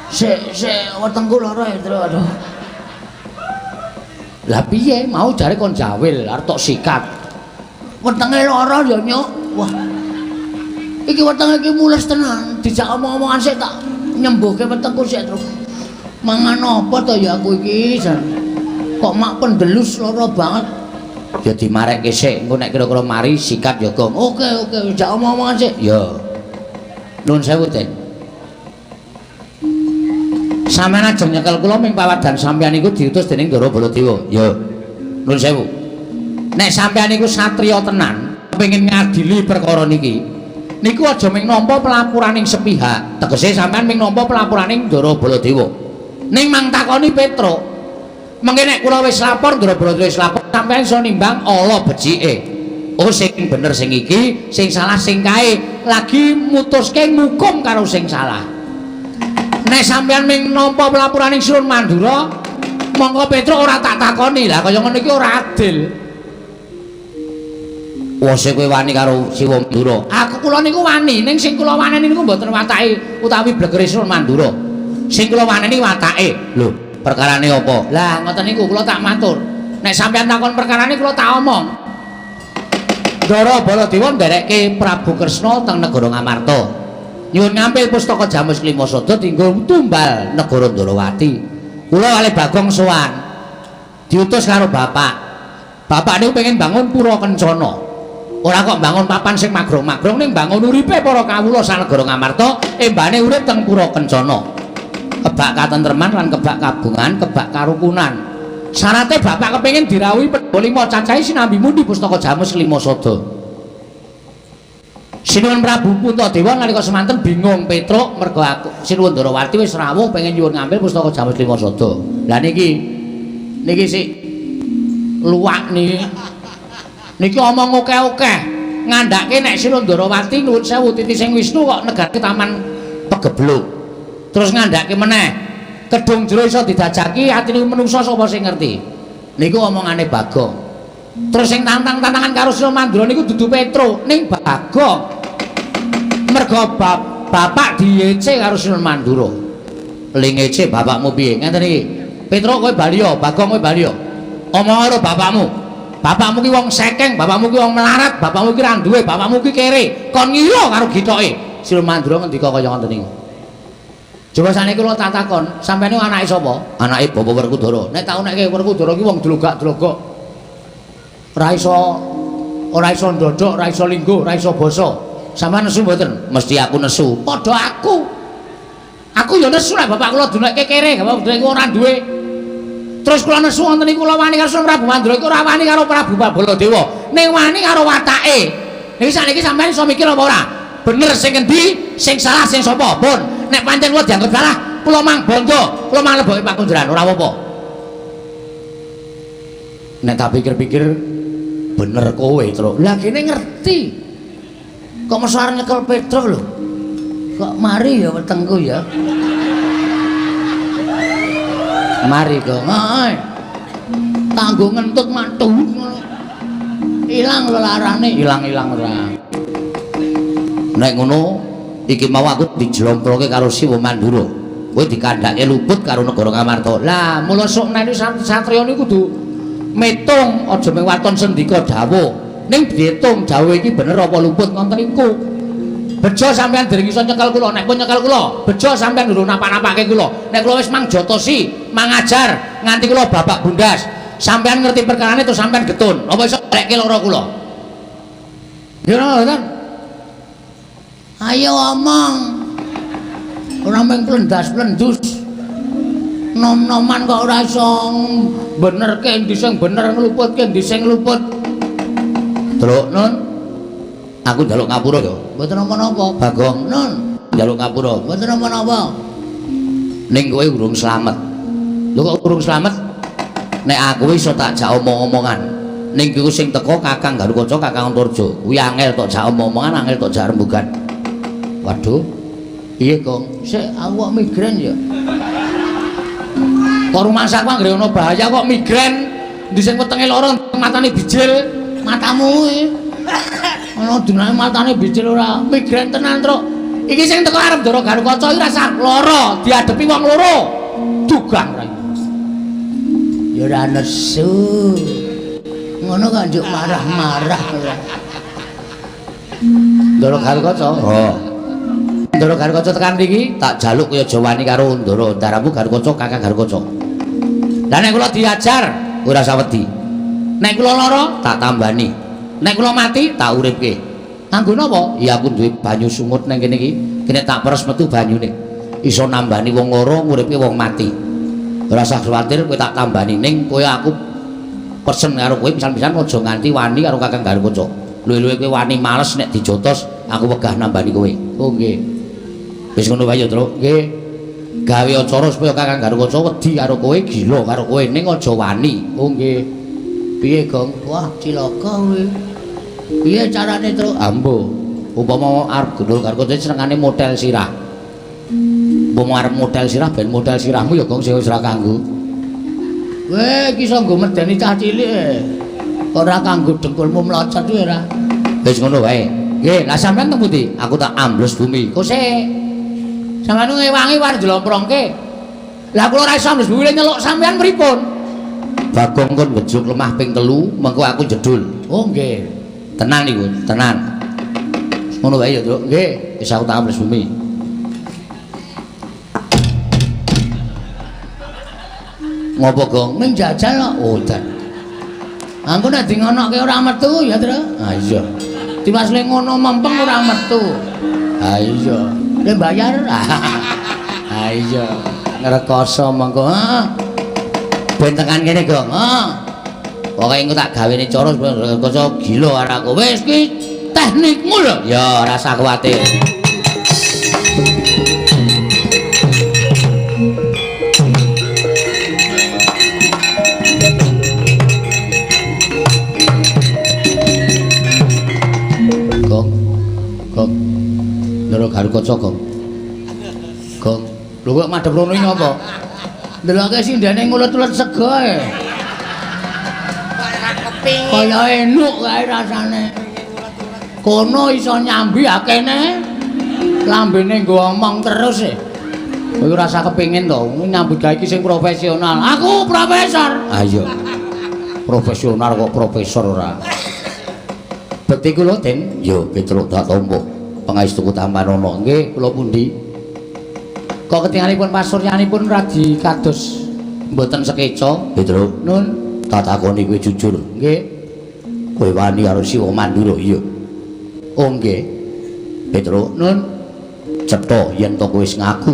Sik, sik, wetengku lara ya, Truk. Aduh. Lah piye mau jare kon jawil arep tok sikat. Wetenge lara ya, Nyuk. Wah. Iki wetenge iki mules tenan, dijak omong-omongan sik tak nyembuhke wetengku sik, Truk. Mangan apa to ya aku iki jan? Kok mak pendelus lara banget. Ya dimarekke sik, engko nek kira-kira mari sikat ya, Gong. Oke, oke, jak omong-omongan sik. Ya. Nuwun sewu, Den. Sampeyan ajeng nyekel kula ming pawadan sampeyan iku diutus dening Ndara Baladewa. Ya. Nuwun sewu. Nek sampeyan iku satriya tenan, pengin ngadili perkara niki, niku aja ming nampa pelapuraning sepihak. Tegese sampeyan ming nampa pelapuraning Ndara Baladewa. Ning mang takoni Petruk. Mengke nek kula wis lapor, Ndara Baladewa wis lapor, sampeyan iso nimbang ala becike. Oh, sing bener sing iki, sing salah sing kae. Lagi mutuske ngukum karo sing salah. Nek sampeyan ming nampa pelapuraning Siwa Mandura, mongko Petruk ora tak takoni. Lah kaya ngono iki ora adil. Wose kowe wani karo Siwa Mandura. Aku kula niku wani, ning sing kula waneni niku mboten watake utawi blegere Siwa Mandura. Sing kula waneni watake. Lho, perkarane apa? Lah ngoten niku kula tak matur. Nek sampeyan takon perkarane kula tak omong. Ndara Baladewa nderekke Prabu Kresna teng negara Ngamarta. Nyuwun ngampil pustaka Jamus Klima Sada dienggo tumbal negara Ndarawati. Kula kalih Bagong sowan. Diutus karo bapak. Bapak niku pengen bangun pura kencana. Ora kok bangun papan sing magrong-magrong ning bangun uripe para kawula sanegara Ngamarta embane urip teng pura kencana. Kebak katentreman lan kebak kabungan, kebak karukunan. Syarate bapak kepengin dirawuhi pedha lima cacahe sinambi mundi pustaka Jamus Klima Sada. Sinuwun Prabu Puntadewa nalika semanten bingung Petruk mergo aku Sinuwun Ndarawati wis rawuh pengen nyuwun ngambil pustaka Jamus Klima Sada. Lah niki niki sik luwak niki. Niki omong akeh-akeh ngandhake nek Sinuwun Ndarawati nuwun sewu titi sing Wisnu kok negarke taman pegebluk. Terus ngandhake meneh kedung jero iso didajaki atine menungsa sapa sing ngerti. Niku omongane Bagong. Terus sing tantang-tantangan karo Sinuwun Mandura niku dudu Petruk ning Bagong. Mergo bapak diece karo Sinuwun Mandura. Lingece bapakmu piye? Ngenten iki. Petruk kowe bali ya, Bagong kowe bali ya. Omong karo bapakmu. Bapakmu ki wong sekeng, bapakmu ki wong melarat, bapakmu ki ra duwe, bapakmu ki kere. Kon ngira karo gitoke. Sinuwun Mandura ngendika kaya ngoten niku. Coba saniki kula tak takon, sampeyan niku anake sapa? Anake Bapak Werkudara. Nek tau nekke Werkudara ki wong dlogak-dlogok. Ora iso ndodhok, ora iso lingguh, ora iso basa. Sampeyan nesu mboten? Mesti aku nesu. Padha aku. Aku ya nesu nek bapak kula dunekke kere, bapak dunekke ora duwe. Terus kula nesu wonten niku kula wani karo Prabu Mandura iku ora wani karo Prabu Baladewa. Ning wani karo watake. Niki sakniki sampeyan iso mikir apa ora? Bener sing endi, sing salah sing sapa? Pun. Nek pancen kula dianggep salah, kula mang bondo, kula mang leboke pakunjaran, ora apa-apa. Nek tak pikir-pikir bener kowe, Truk. Lah kene ngerti. Kok mesti arep nyekel Petruk lho. Kok mari ya wetengku ya. Mari kok. Heeh. Tanggo ngentut mantu ngono. Ilang lelarane, ilang-ilang ora. Nek ngono iki mau aku dijlomproke karo Siwa Mandura. Kowe dikandhake luput karo negara Ngamarta. Lah, mula sok nek satriya niku kudu metung, aja mung waton sendika dawuh. Ning diitung dawuh iki bener apa luput ngoten niku. Bejo sampean dereng iso nyekel kula, nek pun nyekel kula, bejo sampean durung napa-napake kula. Nek kula wis mangjotosi, mangajar nganti kula babak bundas. Sampean ngerti perkarane terus sampean getun. Apa iso lekke lara kula? Ya ora kan? Ayo omong. Ora mung plendas-plendus. Nom-noman kok ora iso benerke endi sing bener ngluputke endi sing luput. Truk nun. Aku njaluk ngapura ya. Mboten napa-napa, Bagong. Nun, njaluk ngapura. Mboten napa-napa. Ning kowe urung slamet. Lho kok urung slamet? Nek aku iso tak jak omong-omongan. Ning iku sing teko Kakang Garukaca, Kakang Antarja. Kuwi angel tok jak omong-omongan, angel tok jak rembugan. Waduh. Piye, Gong? Sik aku kok migren ya. Kok rumangsaku anggere ana bahaya kok migren. Endi sing wetenge lara matane bijil, matamu kuwi. Ana dunane matane bijil ora migren tenan, Truk. Iki sing teko arep Ndara Garukaca iki rasah lara, diadepi wong loro. Dugang ra. Ya ora nesu. Ngono kok njuk marah-marah ora. Ndara Garukaca. Oh. Ndara Garukaca tekan mriki tak jaluk kaya aja wani karo Ndara Ndaramu Garukaca Kakang Garukaca. Lah nek kula diajar ora usah wedi. Nek kula lara tak tambani. Nek kula mati tak uripke. Nganggo napa? Ya aku duwe banyu sungut nang kene iki. Kene tak peres metu banyune. Iso nambani wong lara nguripke wong mati. Ora usah kuwatir kowe tak tambani ning kowe aku pesen karo kowe pisan-pisan aja nganti wani karo Kakang Garukaca. Luwe-luwe kowe wani males nek dijotos aku wegah nambani kowe. Oh nggih. Wis ngono wae ya, Truk. Nggih. Gawe acara supaya Kakang Garukaca wedi karo kowe, gila karo kowe ning aja wani. Oh nggih. Piye, Gong? Wah, cilaka kowe. Piye carane, Truk? Ambo. Upama arep gendul Garukaca senengane model sirah. Umpama arep model sirah ben model sirahmu ya, Gong, sing wis ora kanggo. Weh, iki iso nggo medeni cah cilik. Ora kanggo dengkulmu mlocot kuwi ora. Wis ngono wae. Nggih, lah sampean teng pundi? Aku tak ambles bumi. Kok sik? Sampeyan ngewangi war jlomprongke. Lah kula ora iso ambles bumi nyeluk sampean pripun? Bagong kon ngejuk lemah ping 3, mengko aku jedul. Oh nggih. Tenan iku, tenan. Ngono wae ya, Truk. Nggih, wis aku tak ambles bumi. Ngopo, Gong? Ning jajal kok. Oh, dan. Aku nek di ngonoke ora metu ya, Truk. Ha iya. Tiwas le ngono mempeng ora metu. Ha iya. Le bayar. Ha iya. Ngrekoso mengko. Ha. Ben tekan kene, Gong. Ha. Pokoke engko tak gawene cara ngrekoso gila karo aku. Wis ki teknikmu lho. Ya, ora usah kuwatir. Gong. Gong. Ndoro Garukaca, Gong. Gong. Lho kok madhep rono iki ngapa? Ndeloke sindene ngulet-ulet sego e. Kaya enuk kae rasane. Kono iso nyambi akene. Lambene nggo omong terus e. Kowe ora usah kepengin to, nyambut gawe iki sing profesional. Aku profesor. Ha iya. Profesional kok profesor ora. Bekti kula, Den. Ya, Petruk tak tampa. Pangaestuku tampanana. Nggih, kula pundi? Kok ketingalipun pasuryanipun radi kados mboten sekeca, Petruk. Nun, tak takoni kowe jujur. Nggih. Kowe wani karo Siwa Mandura? Iya. Oh nggih. Petruk, nun, cetha yen to kowe wis ngaku.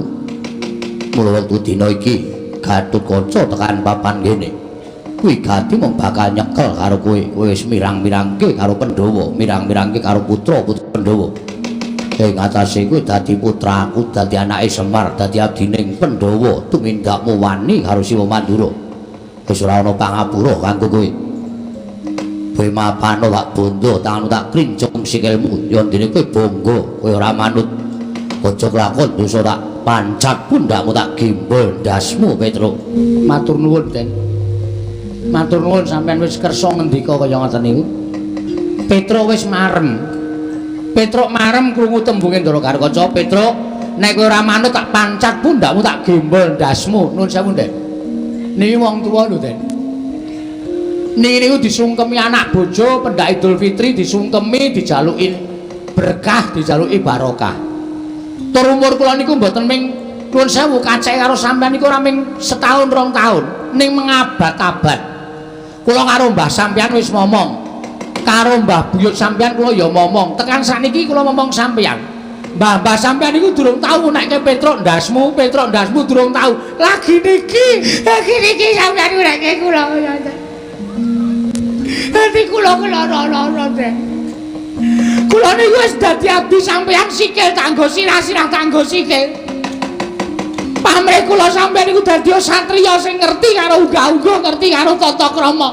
Mula wektu dina iki Gatotkaca tekan papan kene. Kuwi gati mung bakal nyekel karo kowe. Kowe wis mirang-mirangke karo Pandhawa, mirang-mirangke karo putra-putra Pandhawa. Ing atase kowe dadi putraku, dadi anake Semar, dadi abdining Pandhawa, tumindakmu wani karo Siwa Mandura. Wis ora ana pangapura kanggo kowe. Kowe mapano wak bondo, tanganmu tak klincung sikilmu, ya ndene kowe bangga, kowe ora manut. Aja kelakon dosa tak pancat pundakmu tak gembol ndasmu, Petruk. Matur nuwun, Den. Matur nuwun sampeyan wis kersa ngendika kaya ngoten niku. Petruk wis marem. Petruk marem krungu tembunge Ndara Garukaca, Petruk, nek kowe ora manut tak pancat pundakmu tak gembol ndasmu. Nuwun sewu, Den. Niki wong tuwa lho, Den. Niki niku disungkemi anak bojo pendak Idul Fitri, disungkemi dijaluki berkah, dijaluki barokah. Tur umur kula niku mboten ming nuwun sewu kaceke karo sampeyan niku ora ming setahun rong tahun, ning mengabad-abad. Kula karo mbah sampeyan wis momong. Karo mbah buyut sampeyan kula ya momong. Tekan sakniki kula momong sampeyan. Mbah-mbah sampeyan niku durung tau nekke Petruk ndasmu, Petruk ndasmu durung tau. Lagi niki, lagi niki sampeyan nekke kula kaya ngoten. Dadi kula lara-lara, Den. Kula niku wis dadi abdi sampeyan sikil tanggo sirah-sirah tanggo sikil. Pamrih kula sampeyan niku dadi satriya sing ngerti karo unggah-ungguh, ngerti karo tata krama.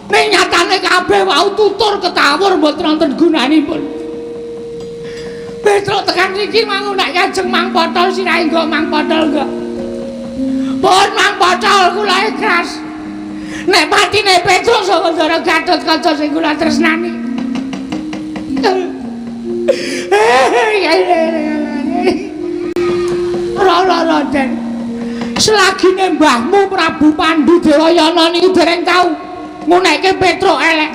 Ning nyatane kabeh wau tutur ketawur mboten wonten gunanipun. Petruk tekan niki mangu nek kajeng mang potol sirahe nggo mang potol nggo. Pun mang potol kula ikhlas. Nek patine Petruk saka Ndara Gatotkaca sing kula tresnani. Ora-ora, Den. Selagine mbahmu Prabu Pandu Dewayana niku dereng tau ngunekke Petruk elek.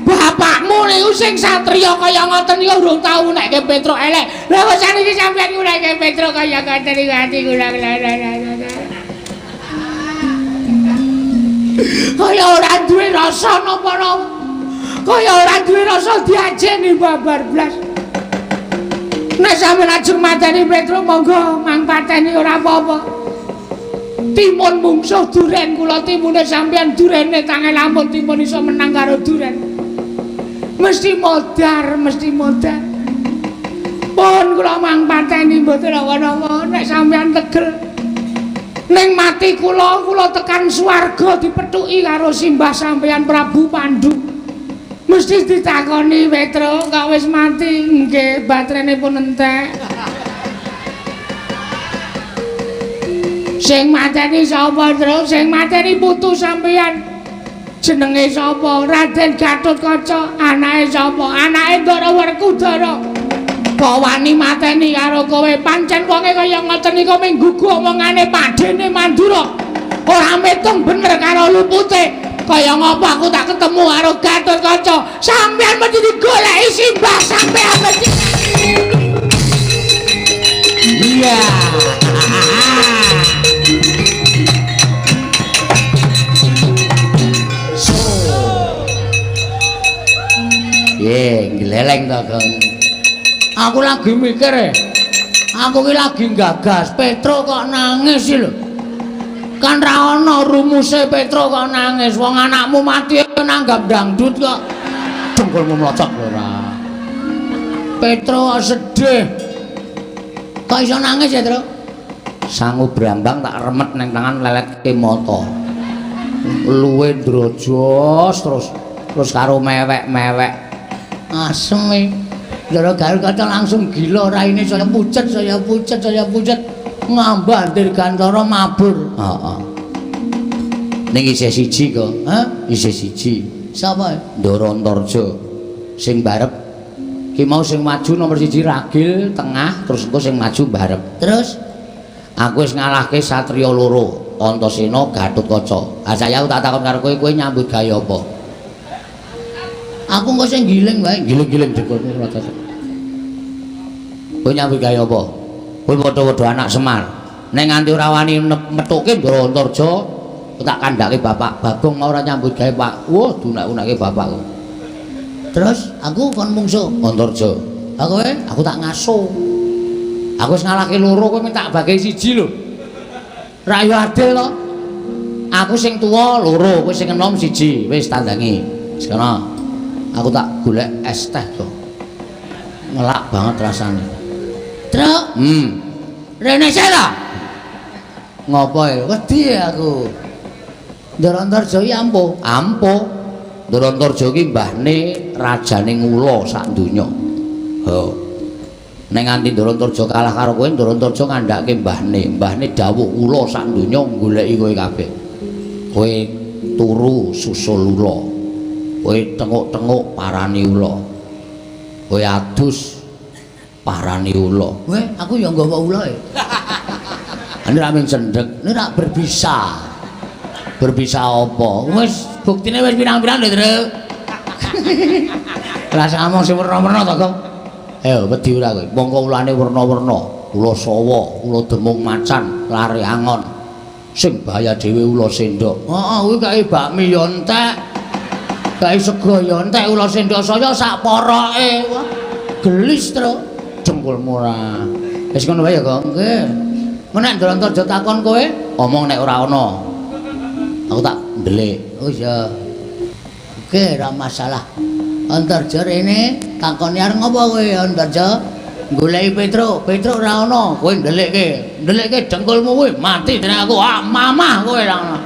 Bapakmu niku sing satriya kaya ngoten niku urung tau ngunekke Petruk elek. Lha kok saniki sampeyan ngunekke Petruk kaya ngoten niku ati kula lara. Kaya ora duwe rasa napa-napa. Kaya ora duwe rasa diajeni babar blas. Nek sampeyan ajeng mateni Petruk monggo mang pateni ora apa-apa. Timun mungsuh duren kula timune sampeyan durene tange lamun timun iso menang karo duren. Mesti modar, mesti modar. Pun kula mang pateni mboten napa-napa nek sampeyan tegel. Ning mati kula, kula tekan swarga dipethuki karo simbah sampeyan Prabu Pandu. Mesti ditakoni Petruk, kok wis mati? Nggih, baterene pun entek. Sing mateni sapa, Truk? Sing mateni putu sampeyan. Jenenge sapa? Raden Gatotkaca. Anake sapa? Anake Ndara Werkudara. Kok wani mateni karo kowe? Pancen wonge kaya ngoten niku mung gugu omongane padene Mandura. Ora metung bener karo lupute. Kaya ngapa aku tak ketemu karo Gatotkaca. Sampeyan mesti digoleki simbah sampeyan mesti. Iya. Ye, gleleng to, Gong. Aku lagi mikir e. Aku ki lagi gagas Petro kok nangis iki lho. Kan ra ana rumuse Petro kok nangis. Wong anakmu mati nanggap dangdut kok. Dengkulmu mlocot ora. Petro kok sedih. Kok iso nangis ya, Tru? Sangu brambang tak remet nang tangan leletke mata. Luwe ndrojos terus karo mewek-mewek. Asem e. Ndara Gatotkaca langsung gila raine saya pucet, saya pucet, saya pucet. Ngambah Dirgantara mabur. Heeh. Ning isih siji kok. Hah? Isih siji. Sapa? Ndara Antarja. Sing barep ki mau sing maju nomor siji Ragil tengah terus engko sing maju barep. Terus aku wis ngalahke satriya loro, Antasena Gatotkaca. Ha saya aku tak takon karo kowe, kowe nyambut gawe apa? Aku engko sing giling wae. Giling-giling dengkulmu mlocot. Kowe nyambut gawe apa? Kowe padha-padha anak Semar. Nek nganti ora wani metuke Ndara Antarja, tak kandhake bapak. Bagong mau ora nyambut gawe, Pak. Wah, dunak-unake bapakku. Terus aku kon mungsuh Antarja. Ha kowe? Aku tak ngaso. Aku wis ngalahke loro, kowe minta bagi siji lho. Ra yo adil to. Aku sing tuwa loro, kowe sing enom siji. Wis tandangi. Wis kono. Aku tak golek es teh to. Ngelak banget rasane. Truk. Rene sik ta? Ngopo ya? Wedi aku. Ndara Antarja iki ampuh. Ampuh. Ndara Antarja iki mbahne rajane ngula sak donya. Ha. Nek nganti Ndara Antarja kalah karo kowe, Ndara Antarja ngandhake mbahne. Mbahne dawuh ula sak donya goleki kowe kabeh. Kowe turu susul ula. Kowe tenguk-tenguk parani ula. Kowe adus parani ula. Weh, aku ya nggawa ula e. Ane ra mung cendhek, nek ra berbisa. Berbisa apa? Wis buktine wis pirang-pirang lho, Truk. Rasa ngomong sing werna-werna to, Gong. Ayo wedi ora kowe. Mongko ulane werna-werna, ula sawa, ula demung macan, lare angon. Sing bahaya dhewe ula sendok. Heeh, kuwi kae bakmi yo entek. Kae sego yo entek, ula sendok saya sak poroke. Wah, gelis, Truk. Dengkulmu ora. Wis ngono wae ya, Gong. Nggih. Menek Ndara Antarja takon kowe, omong nek ora ana. Aku tak ndelik. Oh iya. Oke, ora masalah. Antarja rene takoni arep ngopo kowe Antarja? Goleki Petruk, Petruk ora ana, kowe ndelikke. Ndelikke dengkulmu kowe mati dening aku. Ah, mamah kowe ora ana.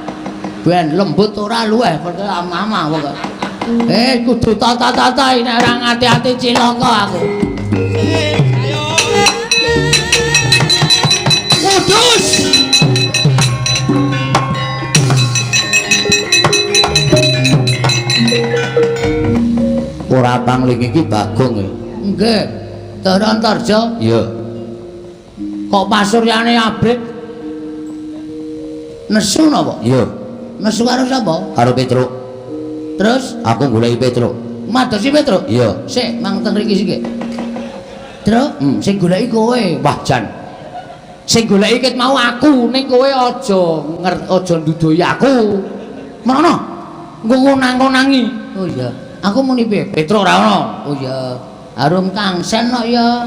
Ben lembut ora luweh perkara mamah pokoke. Kudu tata-tata nek ora ngati-ati cilaka aku. Kudus. Ora pangling iki Bagong e. Nggih. Ndara Antarja? Iya. Kok pasuryane abrit? Nesu napa? Iya. Nesu karo sapa? Karo Petruk. Terus aku goleki Petruk. Madosi Petruk? Iya. Sik, mang teng mriki sik. Truk, sing goleki kowe. Wah, jan. Sing goleki ket mau aku, ning kowe aja aja nduduhi aku. Merono. Engko ngonang-ngonangi. Oh iya. Aku muni piye? Petruk ora ana. Oh iya. Harum kangsen kok ya.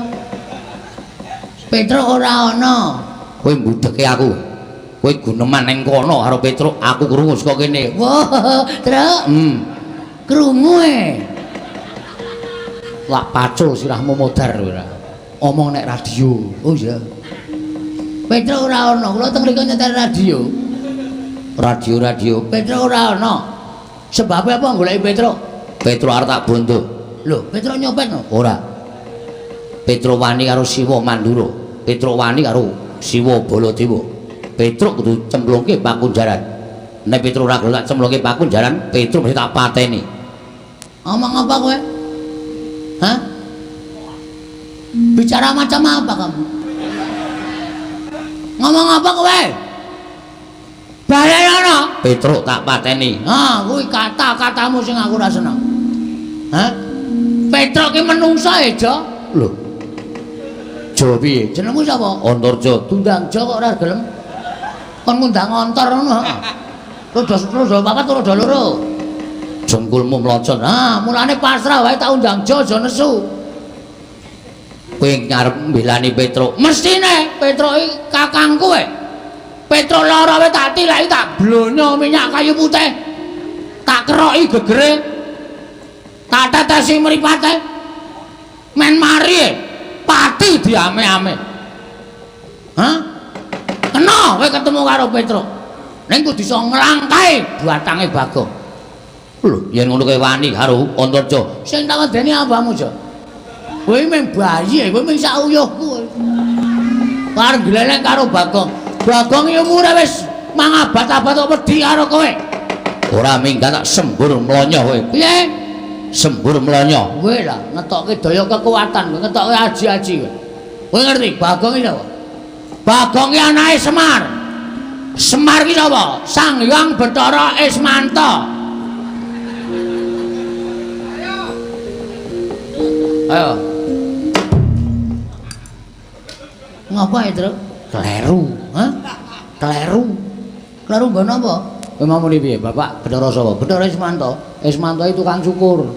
Petruk ora ana. Kowe mbudheke aku. Kowe guneman ning kono karo Petruk, aku krungu saka kene. Wah, Truk. Krungu e. Lak pacul sirahmu modar ora. Omong nek radio. Oh iya. Petruk ora ana. Kula teng mriku nyetel radio. Radio-radio. Petruk ora ana. Sebabe apa goleki Petruk? Petruk arep tak bondo. Lho, Petruk nyopet no? Ora. Petruk wani karo Siwa Mandura. Petruk wani karo Siwa Baladewa. Petruk kudu cemplungke pakunjaran. Nek Petruk ora gelem tak cemplungke pakunjaran, Petruk mesti tak pateni. Omong apa kowe? Hah? Bicara macam apa kamu? Ngomong apa kowe? Balenono. Petruk tak pateni. Ha, kuwi kata-katamu sing aku ora seneng. Hah? Petruk ki menungsa e, Jo. Lho. Jo piye? Jenengmu sapa? Antarja. Dundang Jo kok ora gelem. Kon ngundang ngontor ngono. Roda papat roda loro. Jengkulmu mlocot. Nah, mulane pasrah wae tak undang Jo aja nesu. Kowe ngarep mbelani Petruk. Mestine Petruk iki kakangku e. Petruk lara wae tak tileki tak blonyo minyak kayu putih. Tak keroki gegere. Tak tetesi mripate. Men mari e. Pati diame-ame. Hah? Kena kowe ketemu karo Petruk. Ning kudu iso nglangkahi batange Bagong. Lho, yen ngono kowe wani karo Antarja. Sing tak wedeni abamu, Jo. Kowe mung bayi, kowe mung sak uyuhku. Arep gleleng karo Bagong. Bagong iki umure wis mangabat-abat kok wedi karo kowe. Ora minggat tak sembur mlonyo kowe. Piye? Sembur mlonyo. Kowe lah ngetokke daya kekuatan, kowe ngetokke aji-aji kowe. Kowe ngerti Bagong iki sapa? Bagong iki anake Semar. Semar ki sapa? Sang Hyang Bathara Ismanta. Ayo. Ngapa ya, Truk? Kleru. Hah? Kleru. Kleru nggon apa? Kowe mau muni piye? Bapak Bathara sapa? Bathara Ismanto. Ismanto iki tukang cukur.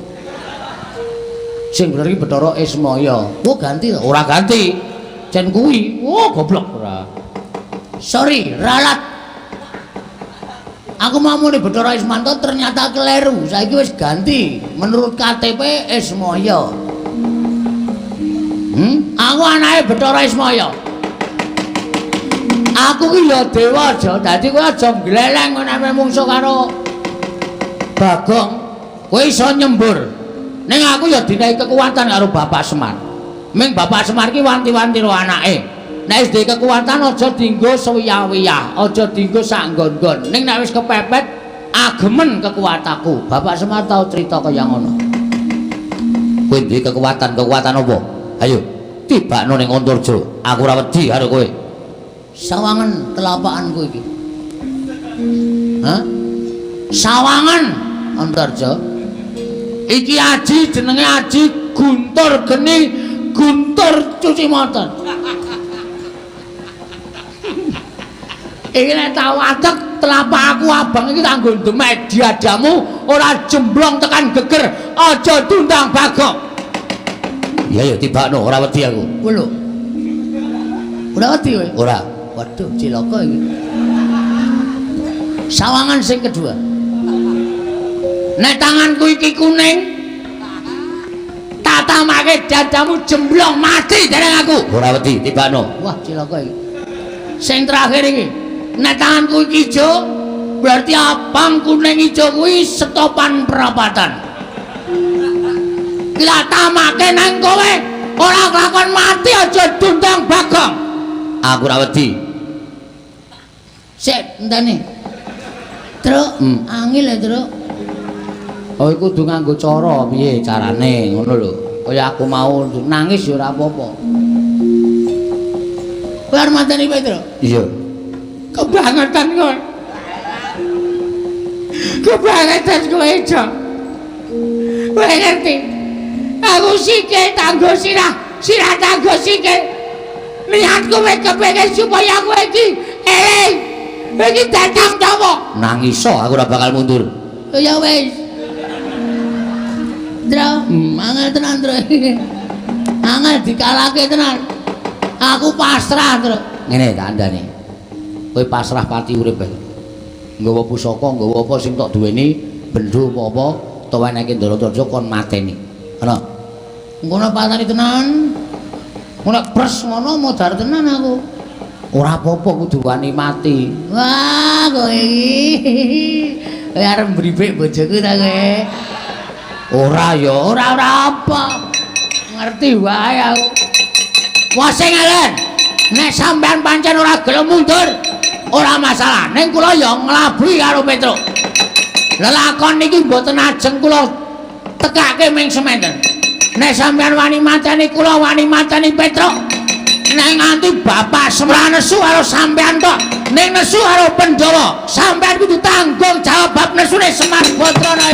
Sing bener iki Bathara Ismaya. Oh, ganti to? Ora ganti. Cen kuwi. Oh, goblok ora. Sorry, ralat. Aku mau muni Bathara Ismanto ternyata keliru. Saiki wis ganti. Menurut KTP Ismaya. Aku anake Bathara Ismaya. Aku ki ya dewa aja. Dadi kowe aja gleleng nek mungsuh karo Bagong. Kowe iso nyembur. Ning aku ya dinehi kekuatan karo Bapak Semar. Ming Bapak Semar ki wanti-wanti karo anake. Nek wis duwe kekuatan aja dienggo suwiyah-wiyah, aja dienggo sak nggon-nggon. Ning nek wis kepepet agemen kekuatanku. Bapak Semar tau crita kaya ngono. Kowe duwe kekuatan, kekuatan apa? Ayo, tibakno ning Antarja. Aku ora wedi karo kowe. Sawangen telapakanku iki. Hah? Sawangen Antarja. Iki aji jenenge aji Guntur Geni, Guntur cuci motor. Iki nek tau adek telapak aku abang iki tak nggo demek diadamu ora jemblong tekan geger, aja tundang Bagong. Iya ya tibakno, ora wedi aku. Kowe lho. Ora wedi kowe? Ora. Waduh, cilaka iki. Sawangan sing kedua. Nek tanganku iki kuning, tak tamake dadamu jemblong mati dereng aku. Ora wedi, tibakno. Wah, cilaka iki. Sing terakhir iki, nek tanganku iki ijo, berarti abang kuning ijo kuwi setopan perapatan. Iki tak tamake nang kowe, ora kelakon mati aja dundang Bagong. Aku ora wedi. Sik, enteni. Truk, angel ya, Truk. Oh, iku kudu nganggo cara piye carane ngono lho. Kaya aku mau nangis ya ora apa-apa. Kowe arep mateni Petruk? Iya. Kebangetan kowe. Kebangetan kowe, Jo. Kowe ngerti? Aku sikil tanggo sirah, sirah tanggo sikil. Niatku kowe kepengin supaya kowe iki eling. Kowe iki dadi sapa? Nangis aku ora bakal mundur. Ya wis. Dra, angel tenan, Dra. Angel dikalahke tenan. Aku pasrah, Dra. Ngene tak andani. Kowe pasrah pati urip ae. Nggawa pusaka, nggawa apa sing tok duweni, bendho apa-apa, tuweneke Ndaratarja kon mateni. Ana. Ngono pateni tenan. Ngono pres ngono modar tenan aku. Ora apa-apa kudu wani mati. Wah, kowe iki. Kowe arep mbribik bojoku ta kowe? Ora ya, ora ora apa. Ngerti wae aku. Wah sing elen. Nek sampean pancen ora gelem mundur, ora masalah. Ning kula ya nglabuhi karo Petruk. Lelakon niki mboten ajeng kula tekake ming sementen. Nek sampean wani mateni kula wani mateni Petruk. Nek nganti Bapak Semar nesu karo sampean tok, Ning nesu karo Pandhawa, sampeyan kudu tanggung jawab bab nesune Semar Badrana.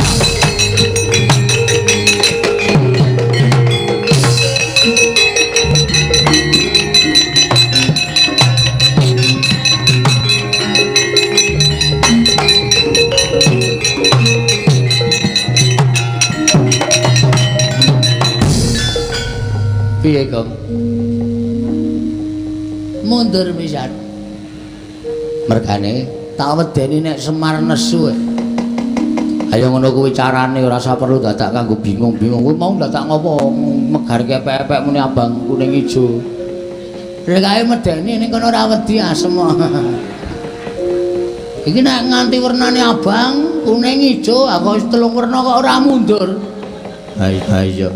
Piye, Gong? Mundur pisan. Mergane tak wedeni nek Semar nesu. Ayo ngono kuwi carane ora usah perlu dadak kanggo bingung-bingung. Kuwi mau dadak ngopo megar kepek-epek muni abang kuning ijo. Rekae medeni ning kono ora wedi asem. Iki nek nganti wernane abang, kuning, ijo, aku wis telung werna kok ora mundur. Ha iya.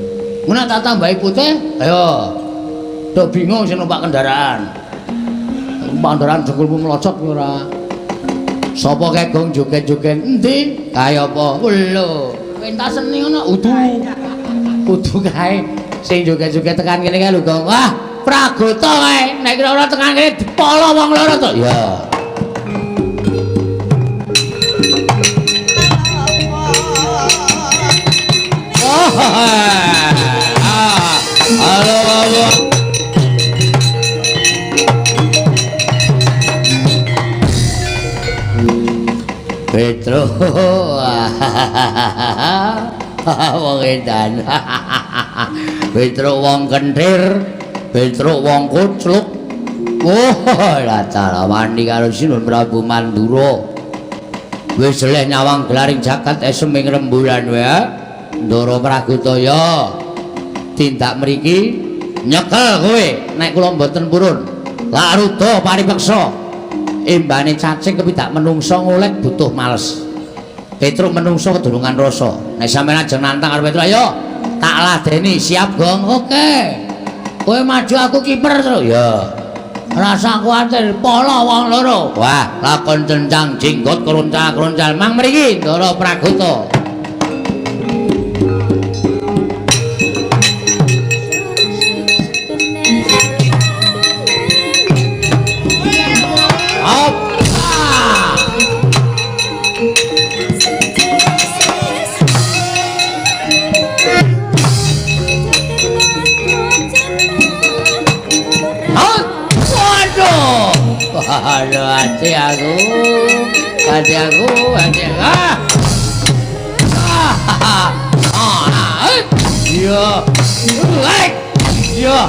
Ngono tak tambahi putih, ayo. Dok bingung sing numpak kendaraan. Numpak kendaraan dengkulmu mlocot ora. Sapa kae gong joget-joget endi? Kae apa? Lho, pentas seni ngono udu. Udu kae sing joget-joget tekan kene kae lho, Gong. Wah, Pragota kae. Nek kira ora tekan kene dipolo wong loro to. Ya. Oh. Halo, halo. Petro. Wong edan. Petro wong kenthir, Petro wong kucluk. Oh, lha wani karo Sinuhun Prabu Mandura. Wis jeleh nyawang gelaring jagat esem ing rembulan wae. Ndara Pragota ya. Tindak mriki nyekel kowe nek kula mboten purun. Lak ruda paripeksa. Embane cacing kepidak menungsa ngolek butuh males. Petruk menungsa kedurungan rasa. Nek sampeyan ajeng nantang karo Petruk, ayo tak ladeni, siap Gong. Oke. Kowe maju aku kiper terus. Ya. Rasa kuwatir polo wong loro. Wah, lakon cencang jenggot kroncal-kroncal mang mriki Ndara Pragota. Aduh, hati aku, hati aku, hati aku. Iya, like, iya,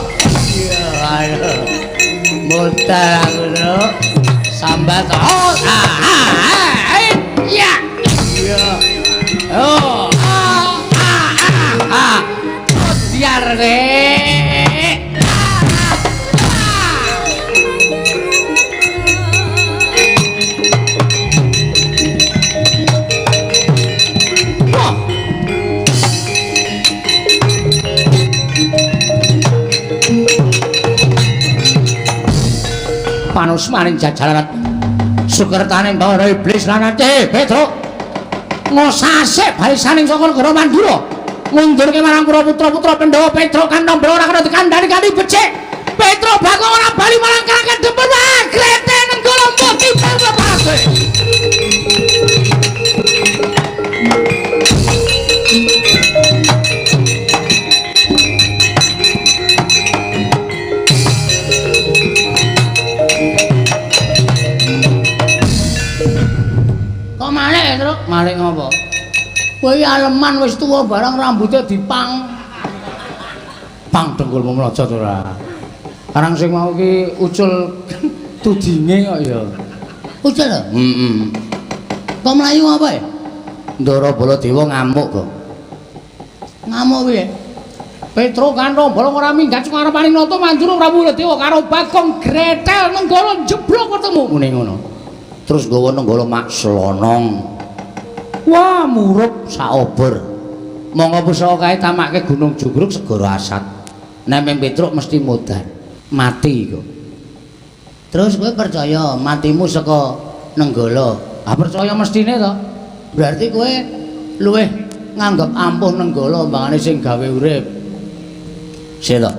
iya, aduh, mutar aku tuh, sambat, oh, iya, iya, oh, biar deh. Panusmaning jajaran sukertaning para iblis lan Aceh Petruk ngosase barisaning saka negara Mandura ngundurke marang para putra-putra Pandhawa Petruk kandhambel ora kena dikandhani kanthi becik. Petruk Bagong ora bali marang Kerangkan Dempun. Wah, grete nenggala mbok kibel kepake. Malik ngopo? Kowe aleman wis tuwa barang rambutnya dipang. Pang dengkulmu mlojot ora. Karang sing mau ki ucul tudinge kok ya. Ucul to? Heeh. Kok mlayu apa ya? Ndara Baladewa ngamuk kok. Ngamuk piye? Petruk Kantombala ora minggat saka ngarepaning nata Mandura Prabu Baladewa karo Bagong Gretel Nenggala jeblok ketemu ngene ngono. Terus nggawa Nenggala mak slonong. Wah, murup saobor. Monggo pusaka kae tamake Gunung Jugruk segara Asat. Nek ming Petruk mesti modar, mati kok. Terus kowe percaya matimu saka Nenggala? Ah percaya mestine to. Berarti kowe luwih nganggep ampuh Nenggala mbangane sing gawe urip. Sik to.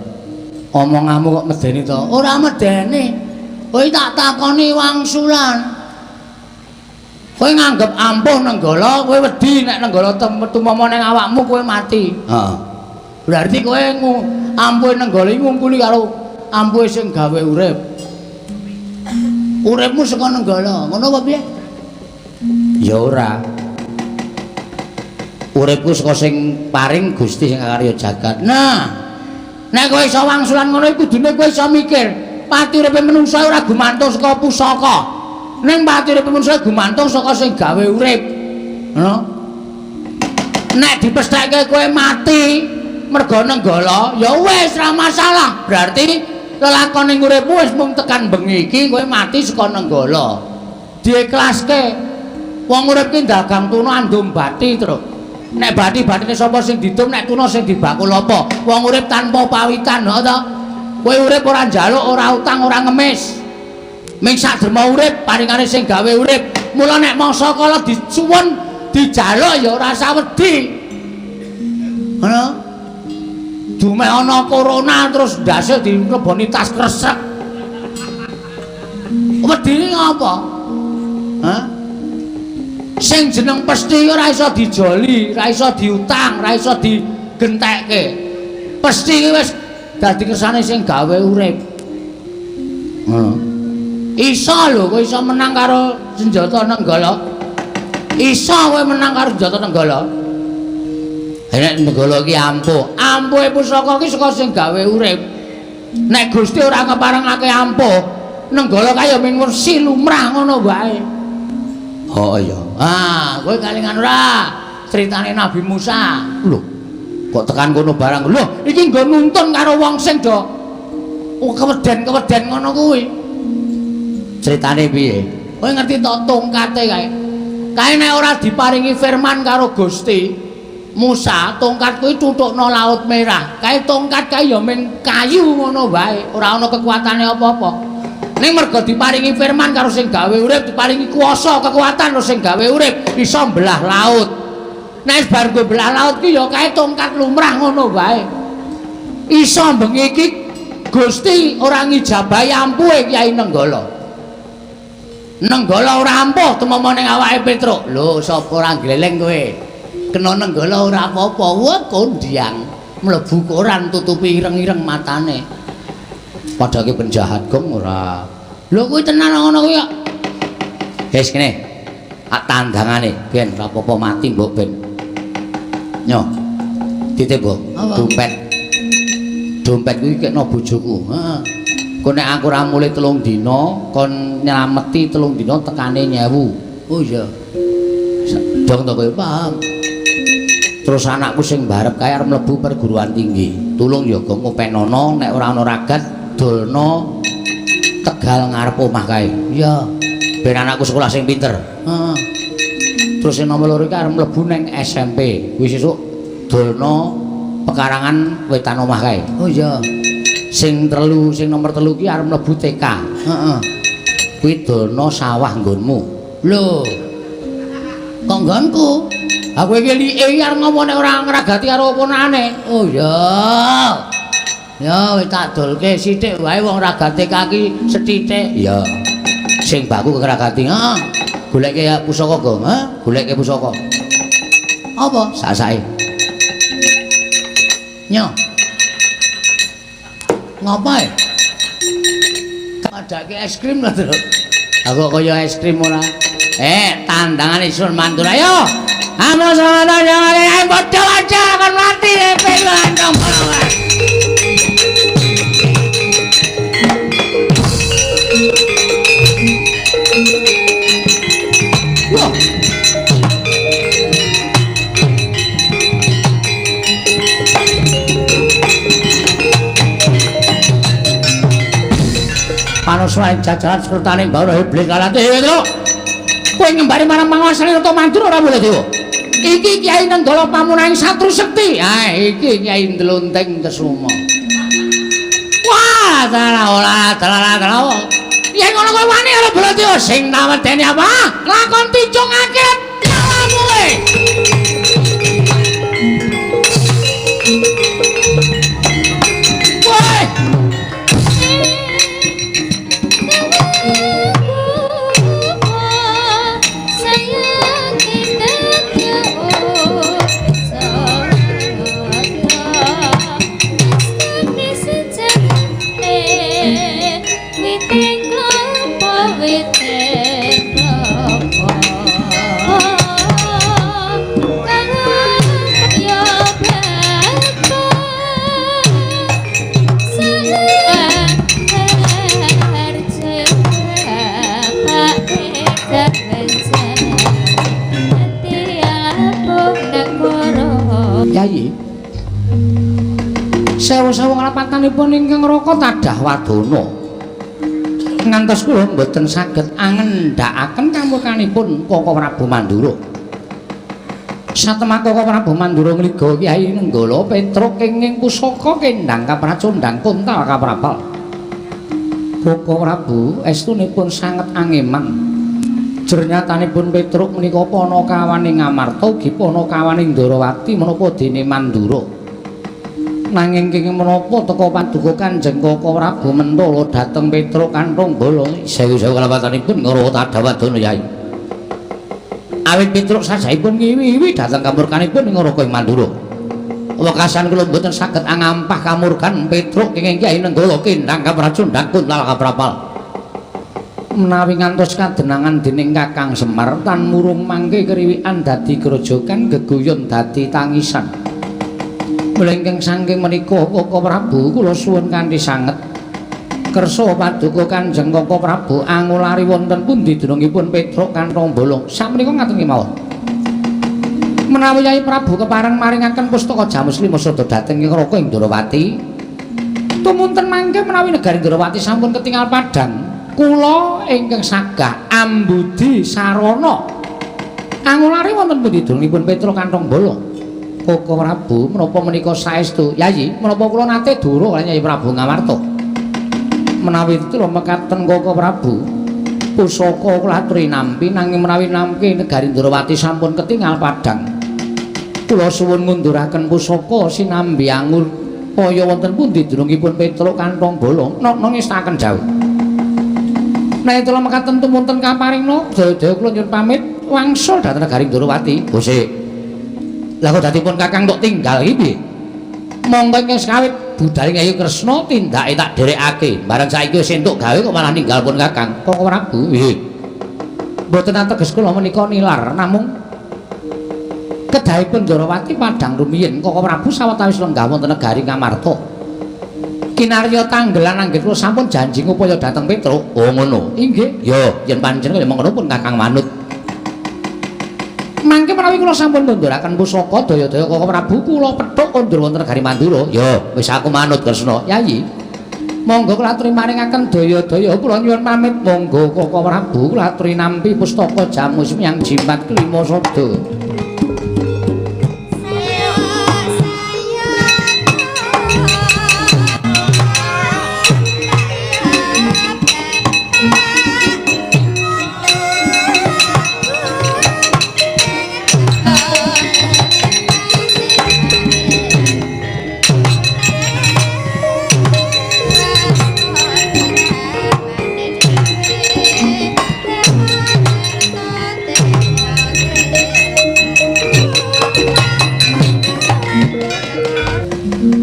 Omonganmu kok medeni to? Ora medeni. Kowe tak takoni wangsulan. Kowe nganggep ampuh Nenggala, kowe wedi nek Nenggala tumama ning awakmu kowe mati. Heeh. Berarti kowe ampuhe Nenggala iki ngumpuli karo ampuhe sing gawe urip. Uripmu saka Nenggala, ngono apa piye? Ya ora. Uripku saka sing paring Gusti sing akarya jagat. Nah, nek kowe iso wangsulan ngono iku kudune kowe iso mikir, pati uripe menungsa ora gumantung saka pusaka. Ning pati uripe menungsa gumantung saka sing gawe urip. Ngono. Nek dipestheke kowe mati mergo Nenggala, ya wis ora masalah. Berarti lelakone uripmu wis mung tekan bengi iki kowe mati saka Nenggala. Diikhlaske. Wong urip ki dagang tuna andum bati, Truk. Nek bati-batine sapa sing didum, nek tuna sing dibakul apa? Wong urip tanpa pawitan, ha ta? Kowe urip ora njaluk, ora utang, ora ngemis. Ming sak derma urip, paringane sing gawe urip. Mula nek mangsa kala disuwun, dijaluk ya ora usah wedi. Ngono. Dumeh ana corona terus ndase dileboni tas kresek. Wedine ngapa? Hah? Sing jeneng pesti ora iso dijoli, ora iso diutang, ora iso digentekke. Pesti iki wis dadi kersane sing gawe urip. Ngono. Iso lho kowe iso menang karo senjata Nenggala. Iso kowe menang karo senjata Nenggala. Nek Nenggala iki ampuh, ampuhe pusaka iki saka sing gawe urip. Nek Gusti ora keparengake ampuh, Nenggala kaya ming wersi lumrah ngono wae. Oh iya. Ah, kowe kalingan ora critane Nabi Musa. Lho, kok tekan kono barang. Lho, iki nggo nuntun karo wong sing do keweden-keweden ngono kuwi. Critane piye? Kowe ngerti to tongkate kae. Kae nek ora diparingi firman karo Gusti Musa, tongkat kuwi tutukno Laut Merah. Kae tongkat kae ya mung kayu ngono wae, ora ana kekuatane apa-apa. Ning mergo diparingi firman karo sing gawe urip, diparingi kuasa kekuatan karo sing gawe urip, iso mbelah laut. Nek bar nggo belah laut ki ya kae tongkat lumrah ngono wae. Iso bengi iki Gusti ora ngijabahi ampuhe Kyai Nenggala. Nenggala ora ampuh tumama ning awake Petruk. Lho, sapa ora gleleng kowe? Kena Nenggala ora apa-apa. Wah, kondiang mlebu koran tutupi ireng-ireng matane. Padake penjahat gong ora. Lho kuwi tenan ngono kuwi kok. Wis kene. Tak tandangane ben ora apa-apa mati mbok ben. Nyo. Titip, Mbok. Dompet. Dompet kuwi kekno bojoku. Heeh. Kok nek aku ora mulih 3 dina, kon nylameti 3 dina tekane 1000. Oh iya. Dong to kowe? Paham. Terus anakku sing barep kae arep mlebu perguruan tinggi. Tulung ya gong ngopenono nek ora ana ragat dolno Tegal ngarep omah kae. Iya. Ben anakku sekolah sing pinter. Heeh. Terus sing nomor 2 iki arep mlebu ning SMP. Kuwi sesuk dolno pekarangan wetan omah kae. Oh iya. Sing telu, sing nomor 3 ki arep mlebu TK. Heeh. Kuwi dolno sawah nggonmu. Lho. Kok nggonku? Aku iki like iki arep ngomong nek ora ngragati karo ponakane. Oh iya. Ya wis tak dolke sithik wae wong ragate kaki sethithik. Iya. Sing baku ngragati. Heeh. Goleke pusaka, Gong. Hah? Goleke pusaka. Apa? Sak-sake. Nyo. Ngapae? Padake es krim lho, Truk. Aku kaya es krim ora. Tandangane Sun Mantur. Ayo. Amo selamat jangan bodoh aja akan mati pengen Panuswa jajaran sekretaring Baura Iblis Kalate Truk. Kowe ngembari marang panguwasane Rata Mandur ora boleh dewa. Iki Kyai Nenggala pamunahing Satru Sekti. Ah, iki Kyai Ndlonting Kesuma. Wah, dalah ora dalah dalah. Yen ngono kowe wani karo Baladewa sing nawedeni apa? Lakon ticung akhirat nyawamu kowe. Woi. Sewu-sewu nglapatanipun ingkang raka tadah wadana. Ngantos kula mboten saged angendhakaken kamurkanipun Kaka Prabu Mandura. Satemah Kaka Prabu Mandura ngliga Kyai Nenggala Petruk kenging pusaka kendhang kapracondhang kontal kaprabal. Kaka Prabu estunipun sanget angeman. Jernyatanipun Petruk menika panakawaning Ngamarta ugi panakawaning Ndarawati menapa dene Mandura. Nanging kenging menapa teka paduka Kanjeng Kaka Prabu mentala dhateng Petruk kanthong bala. Sewu-sewu kalapatanipun ngara tadawadana Yai. Awit Petruk sajahipun ngiwi-iwi dhateng kamurkanipun ing Raka ing Mandura. Wekasan kula mboten saged angampah kamurkan Petruk kenging Kyai Nenggala kendhang kapracondhang kuntal kaprapal. Menawi ngantos kadenangan dening Kakang Semar tan murung mangke kriwikan dadi grojogan geguyon dadi tangisan. Mlengkeng saking menika Kaka Prabu kula suwun kanthi sanget kersa paduka Kanjeng Kaka Prabu angulari wonten pundi dunungipun Petruk kanthong bolong. Sakmenika ngaten kemawon. Menawi Yai Prabu kepareng maringaken pustaka Jamus Lima Sada dhateng ing Raka ing Ndrawati, tumunten mangke menawi negari Ndrawati sampun ketingal padhang, kula ingkang sagah ambudi sarana angulari wonten pundi dunungipun Petruk kanthong bolong. Kaka Prabu menapa menika saestu Yayi, menapa kula nate dura kaliyan Yai Prabu Ngamarta. Menawi kula mekaten Kaka Prabu, pusaka kula aturi nampi, nanging menawi nampi negari Ndrawati sampun ketingal padhang, kula suwun ngunduraken pusaka sinambi angur kaya wonten pundi dunungipun Petruk kanthong bolong nokno ngestaken jauh. Nek kula mekaten tumunten kaparingna daya-daya kula nyuwun pamit wangsul dhateng negari Ndrawati. Gusik. Lah kok dadi pun Kakang tok tinggal iki piye? Monggo ingkang sekawit budal Kyai Kresna tindake tak dherekake. Bareng saiki wis entuk gawe kok malah ninggal pun Kakang. Kaka Prabu, nggih. Mboten ateges kula menika nilar, namung kedahipun Ndrawati padhang rumiyin Kaka Prabu sawetawis lenggah wonten negari Ngamarta. Kinarya tanggelan anggit kula sampun janji ngupaya dhateng Petruk. Oh ngono. Inggih. Yo, yen pancen kaya mengkono pun Kakang manut. Mangke menawi kula sampun ngunduraken pusaka daya-daya Kaka Prabu kula pethuk kondur wonten negari Mandura. Yo, wis aku manut Kresna. Yayi, monggo kula aturi maringaken daya-daya kula nyuwun pamit. Monggo Kaka Prabu kula aturi nampi pustaka Jamus yang jimat kelima sada.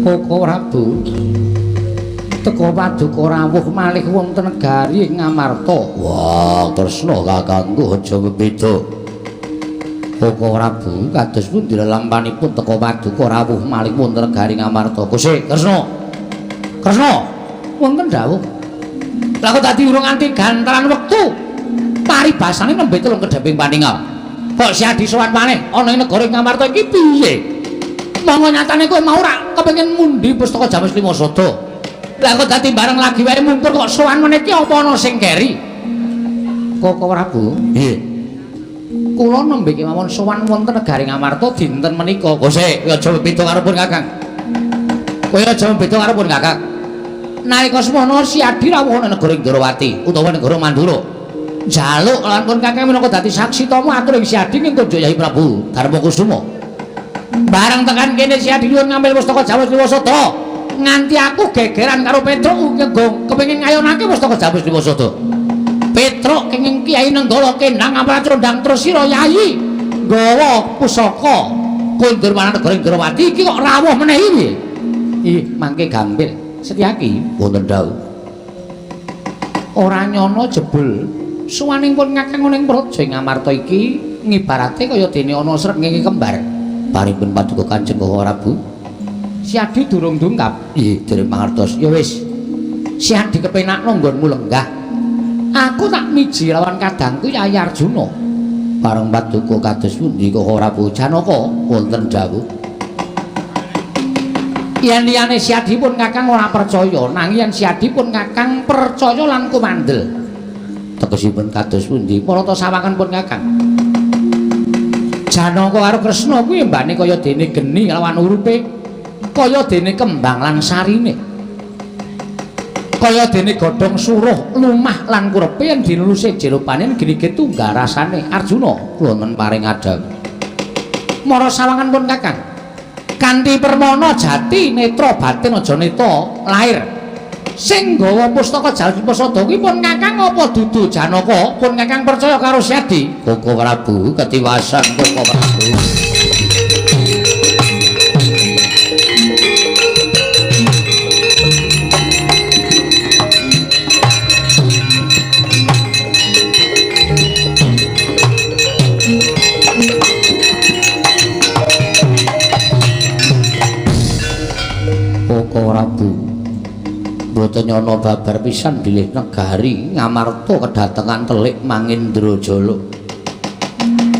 Kaka Prabu teka paduka rawuh malih wonten negari Ngamarta. Wah, Kresna kakangku aja beda. Kaka Prabu kados pundi lelampanipun teka paduka rawuh malih wonten negari Ngamarta. Gusik, Kresna. Kresna, wonten dawuh. Lah kok dadi urung nganti gantaran wektu. Paribasane nembe telung kedheping paningal. Kok Siadi sowan maneh ana ing negara Ngamarta iki piye? Monggo nyatane kowe mau ora kepengin mundi pustaka Jamus Lima Sada. Lah kok dadi bareng lagi wae mungkur kok sowan meneh iki apa ana sing keri? Kaka Prabu, nggih. Kula nembe kemawon sowan wonten negari Ngamarta dinten menika. Gusik, kowe aja beda karo pun Kakang. Kowe aja beda karo pun Kakang. Nalika semono Siadi rawuh ana negara Ndrawati utawa negara Mandura. Njaluk lan pun Kakang minangka dadi saksi tama atur ing Siadi ing kunjuk Yai Prabu Darmakusuma. Bareng tekan kene Siadi nyuwun ngambil pustaka Jamus Lima Sada. Nganti aku gegeran karo Petruk kepengin ngayonake pustaka Jamus Lima Sada. Petruk kenging Kyai Nenggala kendang amracondang terus sira Yayi nggawa pusaka kondur marang negara Ndrawati iki kok rawuh meneh iki. Ih, mangke gampil. Setyaki wonten dawuh. Ora nyono jebul suwaning pun Kakang ning praja Ngamarta iki ngibarate kaya dene ana srengenge kembar. Paripun paduka Kanjeng Kaka Prabu Siadi durung dungkap. Nggih, dereng mangertos. Ya wis. Siadi kepenakno nggonmu lenggah. Aku tak miji lawan kadangku Yayi Arjuna. Bareng paduka kados pundi Kaka Prabu Janaka wonten dawuh. Yen liyane Siadipun Kakang ora percaya, nanging yen Siadipun Kakang percaya lan kumandel. Tegesipun kados pundi? Marata sawangen pun Kakang. Janaka karo Kresna kuwi mbane kaya dene geni lawan urupe, kaya dene kembang lan sarine. Kaya dene godhong suruh lumah lan kurepe yen dinuluse jerupane geni tunggal rasane. Arjuna kula men paring adhawuh. Mara sawangan pun Kakang. Kanthi permana jati netra batin aja neta lahir. Sing gawa pustaka Jalmasada kuwi pun Kakang apa dudu Janaka? Pun Kakang percaya karo Siadi? Koko Prabu ketiwasan Koko Prabu. Koko Prabu mboten nyana babar pisan bilih negari Ngamarta kedatengan telik Mangindrajala.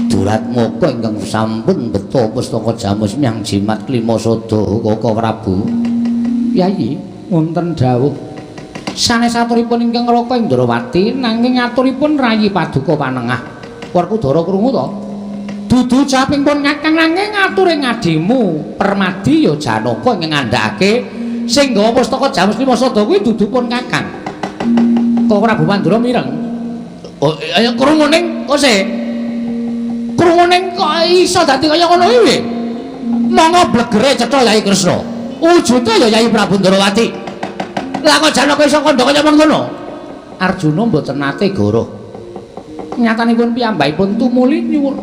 Duratmaka ingkang sampun beto pustaka Jamus miang jimat Klimasada Koko Prabu. Yayi wonten dawuh sanes aturipun ingkang Raka Indrawati nanging aturipun rayi paduka panengah. Werkudara krungu to? Dudu caping pun Kakang nanging ature ngadimu Permadi ya Janaka ingkang ngandhakake sing gawa pustaka Jamus Klimasada kuwi dudu pun Kakang. Koko Prabu Mandura mireng. Oh, ayo krungu ning kose. Krungu ning kok iso dadi kaya ngono kuwi? Monggo blegere cetha Yai Kresna. Wujude ya Yai Prabu Ndrawati. Lah kok Janaka iso kandha kaya mengkono? Arjuna mboten nate goroh. Nyatanipun piyambakipun tumuli nyuwun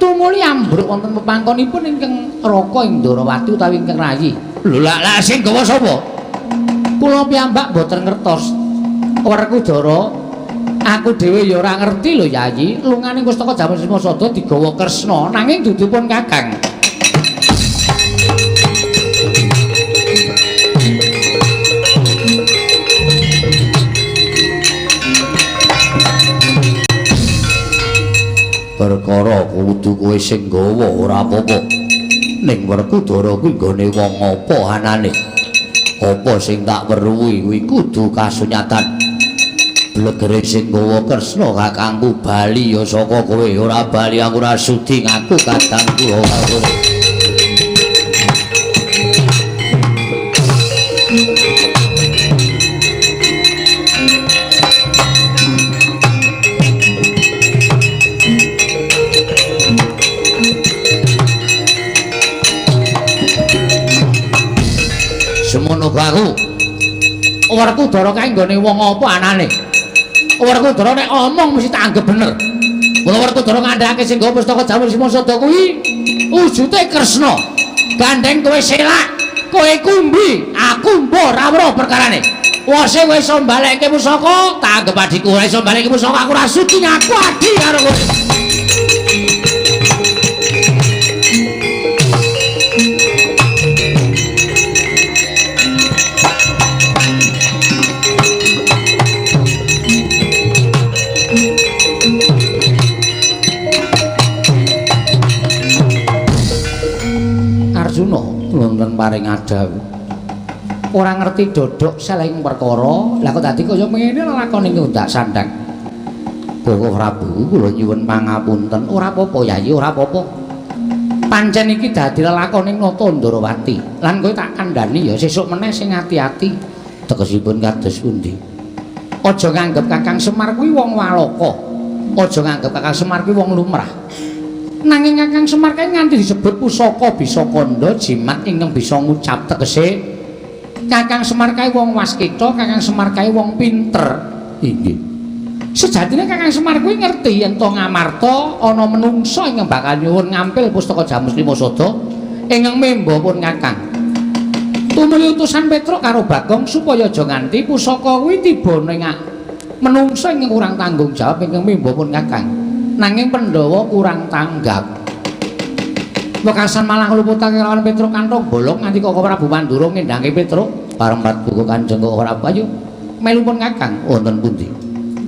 tumuli ambruk wonten pepangkonipun ingkang Raka Indrawati utawi ingkang rayi. Lho lha sing gawa sapa? Kula piyambak mboten ngertos. Werkudara, aku dhewe ya ora ngerti lho Yayi. Lungane pustaka Jamus Klimasada digawa Kresna nanging dudu pun Kakang. Perkara kudu kowe sing gawa ora apa-apa. Ning Werkudara kuwi nggone wong apa anane? Apa sing tak weruhi kuwi kudu kasunyatan. Blegere sing gawa Kresna kakangku bali ya saka kowe, ora bali aku ora sudi ngaku kadang kula karo kowe. Semono aku Werkudara kae nggone wong apa anane? Werkudara nek omong mesti tak anggap bener. Mula Werkudara ngandhakake sing nggawa pustaka Jamus Klimasada kuwi wujude Kresna. Gandeng kowe selak, kowe kumbi, aku mbok ora weruh perkarane. Wose kowe iso mbalekke pusaka, tak anggap adhiku. Ora iso mbalekke pusaka, aku ora sudi ngaku adhi karo kowe. Arjuna wonten paring adhawuh. Ora ngerti dodok seleng perkara, lah kok dadi kaya ngene lelakone ngundak sandang. Bapak Prabu kula nyuwun pangapunten. Ora apa-apa Yayi, ora apa-apa. Pancen iki dadi lelakone Nata Ndrawati. Lan kowe tak kandhani ya sesuk meneh sing ati-ati. Tegesipun kados pundi? Aja nganggep Kakang Semar kuwi wong walaka. Aja nganggep Kakang Semar kuwi wong lumrah. Nanging Kakang Semar kae nganti disebut pusaka bisa kandha jimat ingkang bisa ngucap tegese Kakang Semar kae wong waskita, Kakang Semar kae wong pinter. Inggih. Sejatine Kakang Semar kuwi ngerti yen to Ngamarta ana menungsa ingkang bakal nyuwun ngampil pustaka Jamus Klimasada ingkang memba pun Kakang. Tumuli utusan Petruk karo Bagong supaya aja nganti pusaka kuwi tiba ning menungsa ingkang kurang tanggung jawab ingkang memba pun Kakang. Nanging Pandhawa kurang tanggap. Wekasan malah ngluputake lawan Petruk kantong bolong nganti Koko Prabu Mandura ngendhange Petruk pareng paduka Kanjeng Koko Prabu ayo melu pun Kakang wonten pundi?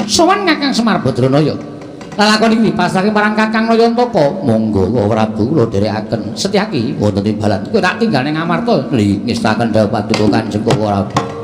Sowan Kakang Semar Badranaya. Lalakon iki dipasrahke marang Kakang Nayantaka. Monggo Prabu kula dherekaken. Setyaki wonten timbalan. Kowe tak tinggal ning Amarta. Li ngestaken dawuh paduka Kanjeng Koko Prabu.